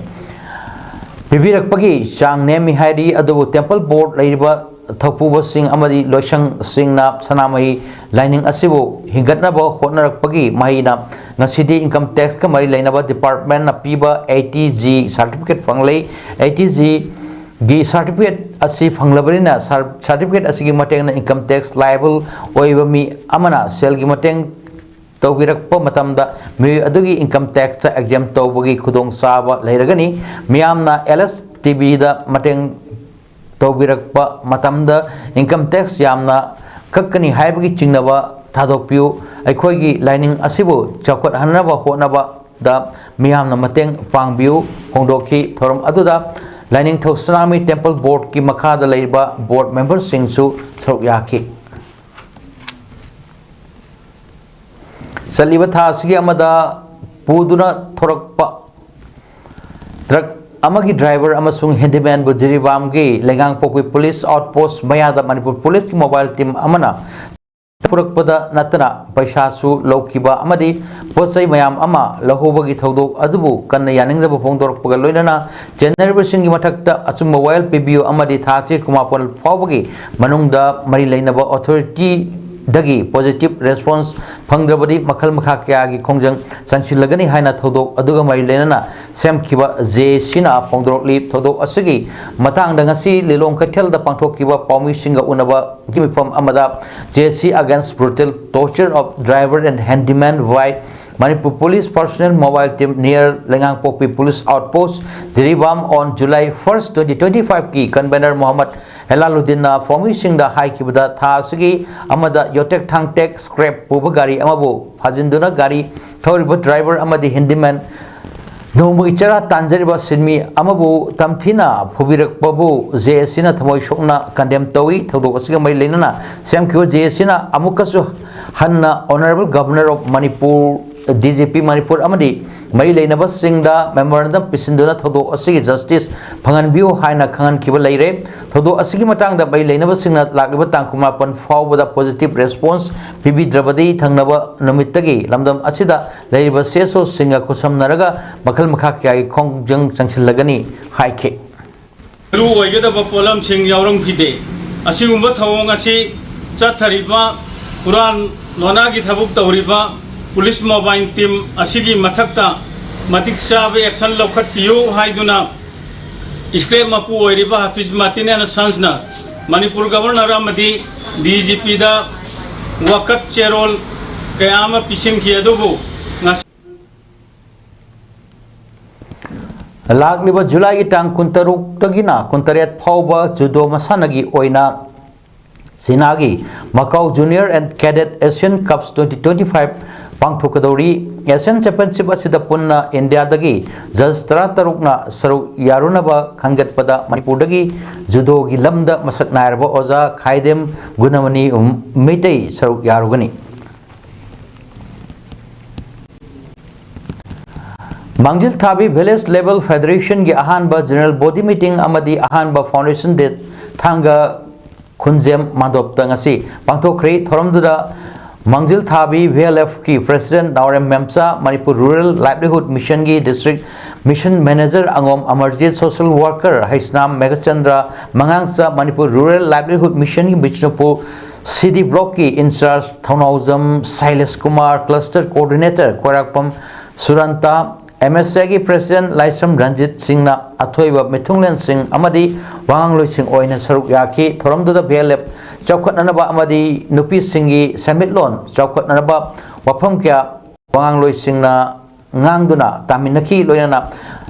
ꯄꯤꯕꯤꯔꯛꯄꯒꯤ ꯆꯥꯡ ꯅꯦꯝꯃꯤ ꯍꯥꯏꯔꯤ, ꯑꯗꯨꯕꯨ Temple Board ꯂꯩꯔꯤꯕ ꯊꯧꯄꯨꯕꯁꯤꯡ ꯑꯃꯗꯤ ꯂꯣꯏꯁꯪꯁꯤꯡꯅ ꯁꯅꯥꯃꯍꯤ ꯂꯥꯏꯅꯤꯡ ꯑꯁꯤꯕꯨ ꯍꯤꯡꯒꯠꯅꯕ ꯍꯣꯠꯅꯔꯛꯄꯒꯤ ꯃꯍꯩꯅ ꯉꯁꯤꯗꯤ income taxꯀ ꯃꯔꯤ ꯂꯩꯅꯕ departmentꯅ ꯄꯤꯕ ATG certificate ꯐꯪꯂꯦ꯫ ATGꯒꯤ certificate ꯑꯁꯤ ꯐꯪꯂꯕꯅꯤꯅ, ꯁꯥꯔ-, certificate ꯑꯁꯤꯒꯤ ꯃꯇꯦꯡꯅ income tax liable ꯑꯣꯏꯕ ꯃꯤ ꯑꯃꯅ ꯁꯦꯜꯒꯤ ꯃꯇꯦꯡ ꯇꯧꯕꯤꯔꯛꯄ ꯃꯇꯝꯗ ꯃꯤꯑꯣꯏ ꯑꯗꯨꯒꯤ income taxꯇ exempt ꯇꯧꯕꯒꯤ ꯈꯨꯗꯣꯡꯆꯥꯕ ꯂꯩꯔꯒꯅꯤ꯫ ꯃꯤꯌꯥꯝꯅ LSTBꯗ ꯃꯇꯦꯡ ꯇꯧꯕꯤꯔꯛꯄ ꯃꯇꯝꯗ income tax ꯌꯥꯝꯅ ꯀꯛꯀꯅꯤ ꯍꯥꯏꯕꯒꯤ ꯆꯤꯡꯅꯕ ꯊꯥꯗꯣꯛꯄꯤꯌꯨ꯫ ꯑꯩꯈꯣꯏꯒꯤ ꯂꯥꯏꯅꯤꯡ ꯑꯁꯤꯕꯨ ꯆꯥꯎꯈꯠꯍꯟꯅꯕ ꯍꯣꯠꯅꯕꯗ ꯃꯤꯌꯥꯝꯅ ꯃꯇꯦꯡ ꯄꯥꯡꯕꯤꯌꯨ ꯐꯣꯡꯗꯣꯛꯈꯤ꯫ ꯊꯧꯔꯝ ꯑꯗꯨꯗ ꯂꯥꯏꯅꯤꯡꯊꯧ ꯁꯅꯥꯃꯍꯤ Temple Boardꯀꯤ ꯃꯈꯥꯗ ꯂꯩꯔꯤꯕ board memberꯁꯤꯡꯁꯨ ꯁꯔꯨꯛ ꯌꯥꯈꯤ꯫ ꯆꯠꯂꯤꯕ ꯊꯥ ꯑꯁꯤꯒꯤ ꯑꯃꯗ ꯄꯨꯗꯨꯅ ꯊꯣꯔꯛꯄ truck ꯑꯃꯒꯤ driver ꯑꯃꯁꯨꯡ handymanꯕꯨ ꯖꯤꯔꯤꯕꯥꯝꯒꯤ ꯂꯩꯉꯥꯡꯄꯣꯛꯄꯤ police outpost ꯃꯌꯥꯗ ꯃꯅꯤꯄꯨꯔ policeꯀꯤ mobile team ꯑꯃꯅ ꯄꯨꯔꯛꯄꯗ ꯅꯠꯇꯅ ꯄꯩꯁꯥꯁꯨ ꯂꯧꯈꯤꯕ ꯑꯃꯗꯤ ꯄꯣꯠ ꯆꯩ ꯃꯌꯥꯝ ꯑꯃ ꯂꯧꯍꯧꯕꯒꯤ ꯊꯧꯗꯣꯛ ꯑꯗꯨꯕꯨ ꯀꯟꯅ ꯌꯥꯅꯤꯡꯗꯕ ꯐꯣꯡꯗꯣꯔꯛꯄꯒ ꯂꯣꯏꯅꯅ ꯆꯦꯟꯅꯔꯤꯕꯁꯤꯡꯒꯤ ꯃꯊꯛꯇ ꯑꯆꯨꯝꯕ ꯋꯥꯌꯦꯜ ꯄꯤꯕꯤꯌꯨ ꯑꯃꯗꯤ ꯊꯥ ꯑꯁꯤ ꯀꯨꯟꯃꯥꯄꯟ ꯐꯥꯎꯕꯒꯤ ꯃꯅꯨꯡꯗ ꯃꯔꯤ ꯂꯩꯅꯕ authorityꯗꯒꯤ positive response ꯐꯪꯗ꯭ꯔꯕꯗꯤ ꯃꯈꯜ ꯃꯈꯥ ꯀꯌꯥꯒꯤ ꯈꯣꯡꯖꯪ ꯆꯪꯁꯤꯜꯂꯒꯅꯤ ꯍꯥꯏꯅ ꯊꯧꯗꯣꯛ ꯑꯗꯨꯒ ꯃꯔꯤ ꯂꯩꯅꯅ ꯁꯦꯝꯈꯤꯕ ꯖꯦ ꯑꯦ ꯁꯤꯅ ꯐꯣꯡꯗꯣꯔꯛꯂꯤ꯫ ꯊꯧꯗꯣꯛ ꯑꯁꯤꯒꯤ ꯃꯇꯥꯡꯗ ꯉꯁꯤ ꯂꯤꯂꯣꯡ ꯀꯩꯊꯦꯜꯗ ꯄꯥꯡꯊꯣꯛꯈꯤꯕ ꯄꯥꯎꯃꯤꯁꯤꯡꯒ ꯎꯅꯕꯒꯤ ꯃꯤꯐꯝ ꯑꯃꯗ J C against brutal torture of driver and handyman by Manipur Police personnel mobile team near ꯂꯩꯉꯥꯡꯄꯣꯛꯄꯤ police outpost Jiribam on July first, twenty twenty-fiveꯀꯤ convener Mohammad ꯍꯦꯂꯥꯂꯨꯗꯤꯟꯅ ꯄꯥꯎꯃꯤꯁꯤꯡꯗ ꯍꯥꯏꯈꯤꯕꯗ ꯊꯥ ꯑꯁꯤꯒꯤ ꯑꯃꯗ ꯌꯣꯇꯦꯛ ꯊꯥꯡꯇꯦꯛ scrap ꯄꯨꯕ ꯒꯥꯔꯤ ꯑꯃꯕꯨ ꯐꯥꯖꯤꯟꯗꯨꯅ ꯒꯥꯔꯤ ꯊꯧꯔꯤꯕ driver ꯑꯃꯗꯤ handyman ꯅꯣꯡꯃꯒꯤ ꯆꯔꯥ ꯇꯥꯟꯖꯔꯤꯕ ꯁꯤꯟꯃꯤ ꯑꯃꯕꯨ ꯇꯝꯊꯤꯅ ꯐꯨꯕꯤꯔꯛꯄꯕꯨ ꯖꯦ ꯑꯦ ꯁꯤꯅ ꯊꯃꯣꯏ ꯁꯣꯛꯅ condemn ꯇꯧꯏ꯫ ꯊꯧꯗꯣꯛ ꯑꯁꯤꯒ ꯃꯔꯤ ꯂꯩꯅꯅ ꯁꯦꯝꯈꯤꯕ ꯖꯦ ꯑꯦ ꯁꯤꯅ ꯑꯃꯨꯛꯀꯁꯨ ꯍꯟꯅ Honourable Governor of Manipur, D G P Manipur ꯑꯃꯗꯤ ꯃꯔꯤ ꯂꯩꯅꯕꯁꯤꯡꯗ memorandum ꯄꯤꯁꯤꯟꯗꯨꯅ ꯊꯧꯗꯣꯛ ꯑꯁꯤꯒꯤ justice ꯐꯪꯍꯟꯕꯤꯌꯨ ꯍꯥꯏꯅ ꯈꯪꯍꯟꯈꯤꯕ ꯂꯩꯔꯦ꯫ ꯊꯧꯗꯣꯛ ꯑꯁꯤꯒꯤ ꯃꯇꯥꯡꯗ ꯃꯔꯤ ꯂꯩꯅꯕꯁꯤꯡꯅ ꯂꯥꯛꯂꯤꯕ ꯇꯥꯡ ꯀꯨꯟꯃꯥꯄꯟ ꯐꯥꯎꯕꯗ positive response ꯄꯤꯕꯤꯗ꯭ꯔꯕꯗꯤ ꯊꯪꯅꯕ ꯅꯨꯃꯤꯠꯇꯒꯤ ꯂꯝꯗꯝ ꯑꯁꯤꯗ ꯂꯩꯔꯤꯕ C S Oꯁꯤꯡꯒ ꯈꯨꯠꯁꯝꯅꯔꯒ ꯃꯈꯜ ꯃꯈꯥ ꯀꯌꯥꯒꯤ ꯈꯣꯡꯖꯪ ꯆꯪꯁꯤꯜꯂꯒꯅꯤ ꯍꯥꯏꯈꯤ꯫ ꯃꯔꯨ ꯑꯣꯏꯒꯗꯕ ꯄꯣꯠꯂꯝꯁꯤꯡ ꯌꯥꯎꯔꯝꯈꯤꯗꯦ꯫ ꯑꯁꯤꯒꯨꯝꯕ ꯊꯧꯑꯣꯡ ꯑꯁꯤ ꯆꯠꯊꯔꯤꯕ ꯍꯨꯔꯥꯟ ꯂꯣꯟꯅꯥꯒꯤ ꯊꯕꯛ ꯇꯧꯔꯤꯕ police mobile team ꯑꯁꯤꯒꯤ ꯃꯊꯛꯇ ꯃꯇꯤꯛ ꯆꯥꯕ action ꯂꯧꯈꯠꯄꯤꯌꯨ ꯍꯥꯏꯗꯨꯅ scrap ꯃꯄꯨ ꯑꯣꯏꯔꯤꯕ ꯍꯥꯐꯤꯖ ꯃꯥꯔꯇꯤꯟ and Sonsꯅ ꯃꯅꯤꯄꯨꯔ Governor ꯑꯃꯗꯤ D G Pꯗ ꯋꯥꯀꯠ ꯆꯦꯔꯣꯜ ꯀꯌꯥ ꯑꯃ ꯄꯤꯁꯤꯟꯈꯤ꯫ ꯑꯗꯨꯕꯨ ꯉꯁꯤ ꯂꯥꯛꯂꯤꯕ ꯖꯨꯂꯥꯏꯒꯤ ꯇꯥꯡ ꯀꯨꯟꯇꯔꯨꯛꯇꯒꯤꯅ ꯀꯨꯟꯇꯔꯦꯠ ꯐꯥꯎꯕ ꯖꯨꯗꯣ ꯃꯁꯥꯟꯅꯒꯤ ꯑꯣꯏꯅ ꯆꯤꯅꯥꯒꯤ ꯃꯀꯥꯎ Junior and Cadet Asian Cups twenty twenty-five ꯄꯥꯡꯊꯣꯛꯀꯗꯧꯔꯤ꯫ Asian Championship ꯑꯁꯤꯗ ꯄꯨꯟꯅ ꯏꯟꯗꯤꯌꯥꯗꯒꯤ ꯖꯖ ꯇꯔꯥꯇꯔꯨꯛꯅ ꯁꯔꯨꯛ ꯌꯥꯔꯨꯅꯕ ꯈꯟꯒꯠꯄꯗ ꯃꯅꯤꯄꯨꯔꯗꯒꯤ ꯖꯨꯗꯣꯒꯤ ꯂꯝꯗ ꯃꯁꯛ ꯅꯥꯏꯔꯕ ꯑꯣꯖꯥ ꯈꯥꯏꯗꯦꯝ ꯒꯨꯅꯃꯅꯤ ꯃꯩꯇꯩ ꯁꯔꯨꯛ ꯌꯥꯔꯨꯒꯅꯤ꯫ ꯃꯥꯡꯖꯤꯜ ꯊꯥꯕꯤ Village Level Federationꯒꯤ ꯑꯍꯥꯟꯕ General Body Meeting ꯑꯃꯗꯤ ꯑꯍꯥꯟꯕ Foundation Day ꯊꯥꯡꯒ ꯈꯨꯟꯖꯦꯝ ꯃꯥꯟꯗꯣꯞꯇ ꯉꯁꯤ ꯄꯥꯡꯊꯣꯛꯈ꯭ꯔꯦ꯫ ꯊꯧꯔꯝꯗꯨꯗ ꯃꯥꯡꯖꯤꯜ ꯊꯥꯕꯤ VLFꯀꯤ President ꯅꯥꯎꯔꯦꯝ ꯃꯦꯝꯆꯥ, Manipur Rural Livelihood Missionꯒꯤ District Mission Manager ꯑꯉꯣꯝ Amarjeet, Social Worker Heisnam Meghachandra, ꯃꯉꯥꯡꯆꯥ, Manipur Rural Livelihood Missionꯒꯤ Bishnupur CD Blockꯀꯤ Incharge ꯊꯧꯅꯥꯎꯖꯝ ꯁꯩꯂꯦꯁ ꯀꯨꯃꯥꯔ, Cluster Coordinator ꯈ꯭ꯋꯥꯏꯔꯥꯛꯄꯝ ꯁꯨꯔꯥꯟꯇꯥ, MSAꯒꯤ President ꯂꯥꯏꯁ꯭ꯔꯝ ꯔꯟꯖꯤꯠ ꯁꯤꯡꯅ ꯑꯊꯣꯏꯕ ꯃꯤꯊꯨꯡꯂꯦꯟꯁꯤꯡ ꯑꯃꯗꯤ ꯋꯥꯉꯥꯡꯂꯣꯏꯁꯤꯡ ꯑꯣꯏꯅ ꯁꯔꯨꯛ ꯌꯥꯈꯤ꯫ ꯊꯧꯔꯝꯗꯨꯗ VLF ꯆꯥꯎꯈꯠꯅꯅꯕ ꯑꯃꯗꯤ ꯅꯨꯄꯤꯁꯤꯡꯒꯤ ꯁꯦꯟꯃꯤꯠꯂꯣꯟ ꯆꯥꯎꯈꯠꯅꯅꯕ ꯋꯥꯐꯝ ꯀꯌꯥ ꯋꯥꯉꯥꯡꯂꯣꯏꯁꯤꯡꯅ ꯉꯥꯡꯗꯨꯅ ꯇꯥꯃꯤꯟꯅꯈꯤ꯫ ꯂꯣꯏꯅꯅ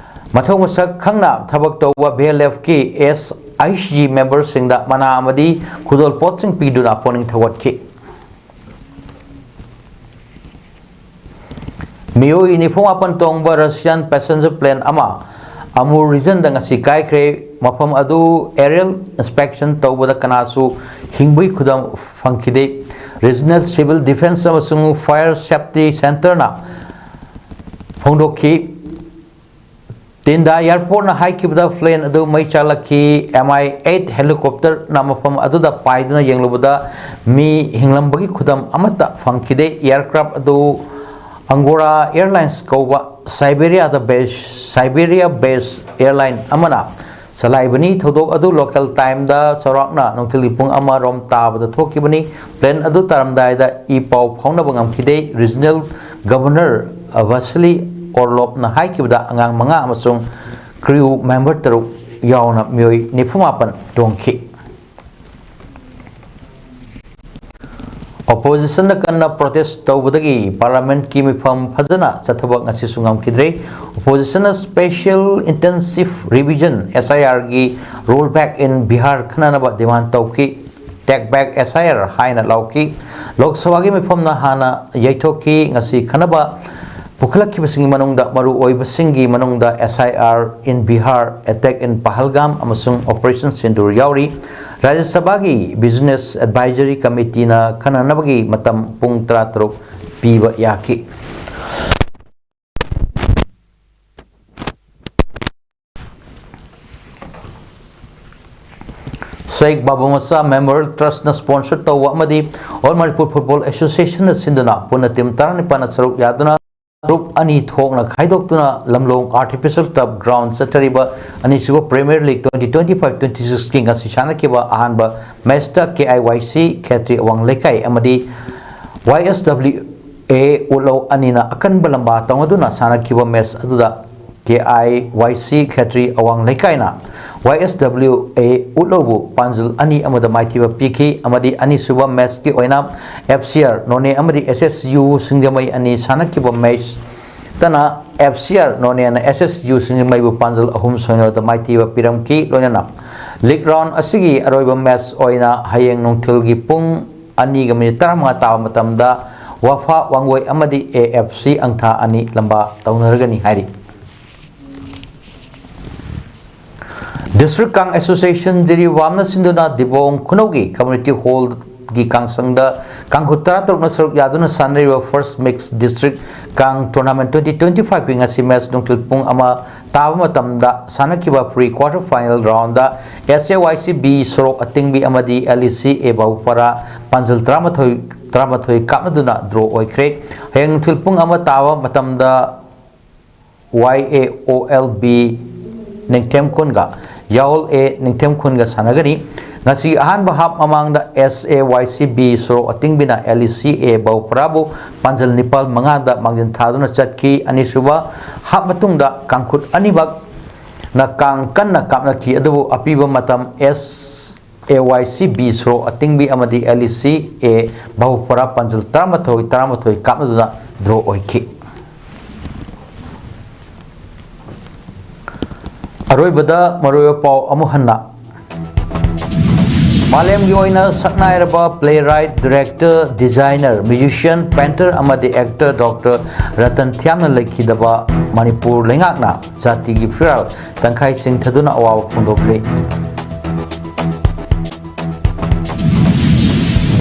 ꯃꯊꯧ ꯃꯁꯛ ꯈꯪꯅ ꯊꯕꯛ ꯇꯧꯕ VLFꯀꯤ SHG memberꯁꯤꯡꯗ ꯃꯅꯥ ꯑꯃꯗꯤ ꯈꯨꯗꯣꯜꯄꯣꯠꯁꯤꯡ ꯄꯤꯗꯨꯅ ꯄꯨꯛꯅꯤꯡ ꯊꯧꯒꯠꯈꯤ꯫ ꯃꯤꯑꯣꯏ ꯅꯤꯐꯨ ꯃꯥꯄꯟ ꯇꯣꯡꯕ Russian passenger plane ꯑꯃ ꯑꯃꯨꯔ regionꯗ ꯉꯁꯤ ꯀꯥꯏꯈ꯭ꯔꯦ꯫ ꯃꯐꯝ ꯑꯗꯨ aerial inspection ꯇꯧꯕꯗ ꯀꯅꯥꯁꯨ ꯍꯤꯡꯕꯒꯤ ꯈꯨꯗꯝ ꯐꯪꯈꯤꯗꯦ꯫ Regional Civil Defence ꯑꯃꯁꯨꯡ Fire Safety Centreꯅ ꯐꯣꯡꯗꯣꯛꯈꯤ꯫ ꯇꯤꯟꯗꯥ airportꯅ ꯍꯥꯏꯈꯤꯕꯗ plane ꯑꯗꯨ ꯃꯩ ꯆꯥꯛꯂꯛꯈꯤ꯫ MI eight helicopterꯅ ꯃꯐꯝ ꯑꯗꯨꯗ ꯄꯥꯏꯗꯨꯅ ꯌꯦꯡꯂꯨꯕꯗ ꯃꯤ ꯍꯤꯡꯂꯝꯕꯒꯤ ꯈꯨꯗꯝ ꯑꯃꯠꯇ ꯐꯪꯈꯤꯗꯦ꯫ Aircraft ꯑꯗꯨ Angora Airlines ꯀꯧꯕ Siberiaꯗ base, Siberia base airline ꯑꯃꯅ ꯆꯂꯥꯏꯕꯅꯤ꯫ ꯊꯧꯗꯣꯛ ꯑꯗꯨ local timeꯗ ꯆꯥꯎꯔꯥꯛꯅ ꯅꯨꯡꯊꯤꯜꯒꯤ ꯄꯨꯡ ꯑꯃ ꯔꯣꯝ ꯇꯥꯕꯗ ꯊꯣꯛꯈꯤꯕꯅꯤ꯫ Plane ꯑꯗꯨ ꯇꯥꯔꯝꯗꯥꯏꯗ ꯏ ꯄꯥꯎ ꯐꯥꯎꯅꯕ ꯉꯝꯈꯤꯗꯦ꯫ Regional Governor Vasily Orlovꯅ ꯍꯥꯏꯈꯤꯕꯗ ꯑꯉꯥꯡ ꯃꯉꯥ ꯑꯃꯁꯨꯡ crew member ꯇꯔꯨꯛ ꯌꯥꯎꯅ ꯃꯤꯑꯣꯏ ꯅꯤꯐꯨ ꯃꯥꯄꯟ ꯇꯣꯡꯈꯤ꯫ Oppositionꯅ ꯀꯟꯅ protest ꯇꯧꯕꯗꯒꯤ Parliamentꯀꯤ ꯃꯤꯐꯝ ꯐꯖꯅ ꯆꯠꯊꯕ ꯉꯁꯤꯁꯨ ꯉꯝꯈꯤꯗ꯭ꯔꯦ꯫ Oppositionꯅ Special Intensive Revision, SIRꯒꯤ rollback in Bihar ꯈꯟꯅꯅꯕ demand ꯇꯧꯈꯤ꯫ Take back SIR ꯍꯥꯏꯅ ꯂꯥꯎꯈꯤ꯫ ꯂꯣꯛ ꯁꯚꯥꯒꯤ ꯃꯤꯐꯝꯅ ꯍꯥꯟꯅ ꯌꯩꯊꯣꯛꯈꯤ꯫ ꯉꯁꯤ ꯈꯟꯅꯕ ꯄꯨꯈꯠꯂꯛꯈꯤꯕꯁꯤꯡꯒꯤ ꯃꯅꯨꯡꯗ ꯃꯔꯨꯑꯣꯏꯕꯁꯤꯡꯒꯤ ꯃꯅꯨꯡꯗ SIR in Bihar, attack in Pahalgam ꯑꯃꯁꯨꯡ Operation Sindoor ꯌꯥꯎꯔꯤ꯫ ꯔꯥꯖ꯭ꯌ ꯁꯚꯥꯒꯤ Business Advisory Committeeꯅ ꯈꯟꯅꯅꯕꯒꯤ ꯃꯇꯝ ꯄꯨꯡ ꯇꯔꯥꯇꯔꯨꯛ ꯄꯤꯕ ꯌꯥꯈꯤ꯫ ꯁꯦꯈ ꯕꯥꯕꯨ ꯃꯁꯥ Memorial Trustꯅ sponsor ꯇꯧꯕ ꯑꯃꯗꯤ All Manipur Football Associationꯅ ꯁꯤꯟꯗꯨꯅ ꯄꯨꯟꯅ team ꯇꯔꯥꯅꯤꯄꯥꯟꯅ ꯁꯔꯨꯛ ꯌꯥꯗꯨꯅ group ꯑꯅꯤ ꯊꯣꯛꯅ ꯈꯥꯏꯗꯣꯛꯇꯨꯅ ꯂꯝꯂꯣꯡ Artificial Turf Ground ꯆꯠꯊꯔꯤꯕ ꯑꯅꯤꯁꯨꯕ Premier League twenty twenty-five twenty-sixꯀꯤ ꯉꯁꯤ ꯁꯥꯟꯅꯈꯤꯕ ꯑꯍꯥꯟꯕ matchꯇ KIYC ꯈꯦꯇ꯭ꯔꯤ ꯑꯋꯥꯡ ꯂꯩꯀꯥꯏ ꯑꯃꯗꯤ YSWA ꯎꯠꯂꯧ ꯑꯅꯤꯅ ꯑꯀꯟꯕ ꯂꯝꯕꯥ ꯇꯧꯅꯗꯨꯅ ꯁꯥꯟꯅꯈꯤꯕ match ꯑꯗꯨꯗ KIYC ꯈꯦꯇ꯭ꯔꯤ ꯑꯋꯥꯡ ꯂꯩꯀꯥꯏꯅ YSWA ꯎꯠꯂꯧꯕꯨ ꯄꯥꯟꯖꯜ ꯑꯅꯤ ꯑꯃꯗ ꯃꯥꯏꯊꯤꯕ ꯄꯤꯈꯤ ꯑꯃꯗꯤ ꯑꯅꯤꯁꯨꯕ matchꯀꯤ ꯑꯣꯏꯅ FCR ꯅꯣꯅꯦ ꯑꯃꯗꯤ SSU ꯁꯤꯡꯖꯃꯩ ꯑꯅꯤ ꯁꯥꯟꯅꯈꯤꯕ matchꯇꯅ FCR ꯅꯣꯅꯦꯅ SSU ꯁꯤꯡꯖꯃꯩꯕꯨ ꯄꯥꯟꯖꯜ ꯑꯍꯨꯝ ꯁꯣꯏꯅꯗ ꯃꯥꯏꯊꯤꯕ ꯄꯤꯔꯝꯈꯤ꯫ ꯂꯣꯏꯅꯅ league round ꯑꯁꯤꯒꯤ ꯑꯔꯣꯏꯕ match ꯑꯣꯏꯅ ꯍꯌꯦꯡ ꯅꯨꯡꯊꯤꯜꯒꯤ ꯄꯨꯡ ꯑꯅꯤꯒ minute ꯇꯔꯥꯃꯉꯥ ꯇꯥꯕ ꯃꯇꯝꯗ ꯋꯥꯐꯥ ꯋꯥꯡꯒꯣꯏ ꯑꯃꯗꯤ AFC ꯑꯪꯊꯥ ꯑꯅꯤ ꯂꯝꯕꯥ ꯇꯧꯅꯔꯒꯅꯤ ꯍꯥꯏꯔꯤ꯫ District Kang Association ꯖꯤꯔꯤꯕꯥꯝꯅ ꯁꯤꯟꯗꯨꯅ ꯗꯤꯕꯣꯡ ꯈꯨꯅꯧꯒꯤ community hallꯒꯤ ꯀꯥꯡꯁꯪꯗ ꯀꯥꯡꯈꯨꯠ ꯇꯔꯥꯇꯔꯨꯛꯅ ꯁꯔꯨꯛ ꯌꯥꯗꯨꯅ ꯁꯥꯟꯅꯔꯤꯕ First Mix District Kang Tournament twenty twenty-fiveꯀꯤ ꯉꯁꯤ match ꯅꯨꯡꯊꯤꯜ ꯄꯨꯡ ꯑꯃ ꯇꯥꯕ ꯃꯇꯝꯗ ꯁꯥꯟꯅꯈꯤꯕ pre quarter final roundꯗ SAYC B ꯁꯣꯔꯣꯛ ꯑꯇꯤꯡꯕꯤ ꯑꯃꯗꯤ LEC A ꯕꯥꯕꯨꯄꯥꯔꯥ ꯄꯥꯟꯖꯜ ꯇꯔꯥꯃꯥꯊꯣꯏ, ꯇꯔꯥꯃꯥꯊꯣꯏ ꯀꯥꯞꯅꯗꯨꯅ draw ꯑꯣꯏꯈ꯭ꯔꯦ꯫ ꯍꯌꯦꯡ ꯅꯨꯡꯊꯤꯜ ꯄꯨꯡ ꯑꯃ ꯇꯥꯕ ꯃꯇꯝꯗ YAOL B ꯅꯤꯡꯊꯦꯝ ꯈꯨꯟꯒ YAOL A ꯅꯤꯡꯊꯦꯝ ꯈꯨꯟꯒ ꯁꯥꯟꯅꯒꯅꯤ꯫ ꯉꯁꯤ ꯑꯍꯥꯟꯕ half ꯃꯃꯥꯡꯗ SAYC B ꯁꯣꯔꯣꯛ ꯑꯇꯤꯡꯕꯤꯅ LEC A ꯕꯥꯕꯨꯄꯥꯔꯥꯕꯨ ꯄꯥꯟꯖꯜ ꯅꯤꯄꯥꯜ ꯃꯉꯥꯗ ꯃꯥꯡꯖꯤꯟ ꯊꯥꯗꯨꯅ ꯆꯠꯈꯤ꯫ ꯑꯅꯤꯁꯨꯕ half ꯃꯇꯨꯡꯗ ꯀꯥꯡꯈꯨꯠ ꯑꯅꯤꯃꯛꯅ ꯀꯥꯡ ꯀꯟꯅ ꯀꯥꯞꯅꯈꯤ, ꯑꯗꯨꯕꯨ ꯑꯄꯤꯕ ꯃꯇꯝ S ꯑꯦ ꯋꯥꯏ ꯁꯤ ꯕꯤ ꯁꯣꯔꯣꯛ ꯑꯇꯤꯡꯕꯤ ꯑꯃꯗꯤ ꯑꯦꯜ ꯏ ꯁꯤ ꯑꯦ ꯕꯍꯨꯄꯔꯥ ꯄꯥꯟꯖꯤꯜ ꯇꯔꯥꯃꯥꯊꯣꯏ, ꯇꯔꯥꯃꯥꯊꯣꯏ ꯀꯥꯞꯅꯗꯨꯅ ꯗ꯭ꯔꯣ ꯑꯣꯏꯈꯤ꯫ ꯑꯔꯣꯏꯕꯗ ꯃꯔꯨꯑꯣꯏꯕ ꯄꯥꯎ ꯑꯃꯨꯛ ꯍꯟꯅ꯫ ꯃꯥꯂꯦꯝꯒꯤ ꯑꯣꯏꯅ ꯁꯛꯅꯥꯏꯔꯕ playwright, director, designer, musician, painter ꯑꯃꯗꯤ actor Doctor ꯔꯇꯟ ꯊꯤꯌꯥꯝꯅ ꯂꯩꯈꯤꯗꯕ ꯃꯅꯤꯄꯨꯔ ꯂꯩꯉꯥꯛꯅ ꯖꯥꯇꯤꯒꯤ ꯐꯤꯔꯥꯜ ꯇꯪꯈꯥꯏ ꯆꯤꯡꯊꯗꯨꯅ ꯑꯋꯥꯕ ꯐꯣꯡꯗꯣꯛꯈ꯭ꯔꯦ꯫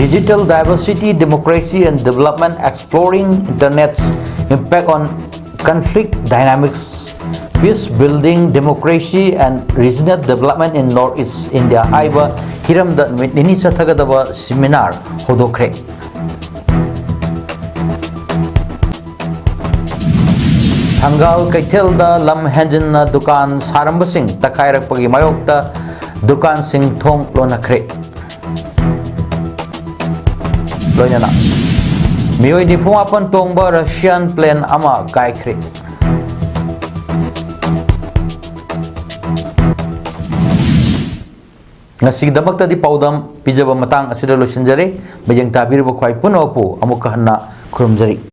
Digital Diversity, Democracy and Development, Exploring Internet's Impact on Conflict Dynamics, Peace Building, Democracy and Regional Development in North East India ꯍꯥꯏꯕ ꯍꯤꯔꯝꯗ ꯅꯨꯃꯤꯠ ꯅꯤꯅꯤ ꯆꯠꯊꯒꯗꯕ seminar ꯍꯧꯗꯣꯛꯈ꯭ꯔꯦ꯫ ꯊꯪꯒꯥꯜ ꯀꯩꯊꯦꯜꯗ ꯂꯝ ꯍꯦꯟꯖꯤꯟꯅ ꯗꯨꯀꯥꯟ ꯁꯥꯔꯝꯕꯁꯤꯡ ꯇꯛꯈꯥꯏꯔꯛꯄꯒꯤ ꯃꯥꯌꯣꯛꯇ ꯗꯨꯀꯥꯟꯁꯤꯡ ꯊꯣꯡ ꯂꯣꯟꯅꯈ꯭ꯔꯦ꯫ ꯂꯣꯏꯅꯅ ꯃꯤꯑꯣꯏ ꯅꯤꯐꯨ ꯃꯥꯄꯟ ꯇꯣꯡꯕ Russian plane ꯑꯃ ꯀꯥꯏꯈ꯭ꯔꯦ꯫ ꯉꯁꯤꯒꯤꯗꯃꯛꯇꯗꯤ ꯄꯥꯎꯗꯝ ꯄꯤꯖꯕ ꯃꯇꯥꯡ ꯑꯁꯤꯗ ꯂꯣꯏꯁꯤꯟꯖꯔꯦ꯫ ꯃꯤꯠꯌꯦꯡ ꯇꯥꯕꯤꯔꯤꯕ ꯈ꯭ꯋꯥꯏ ꯄꯨꯝꯅꯃꯛꯄꯨ ꯑꯃꯨꯛꯀ ꯍꯟꯅ ꯈꯨꯔꯨꯝꯖꯔꯤ꯫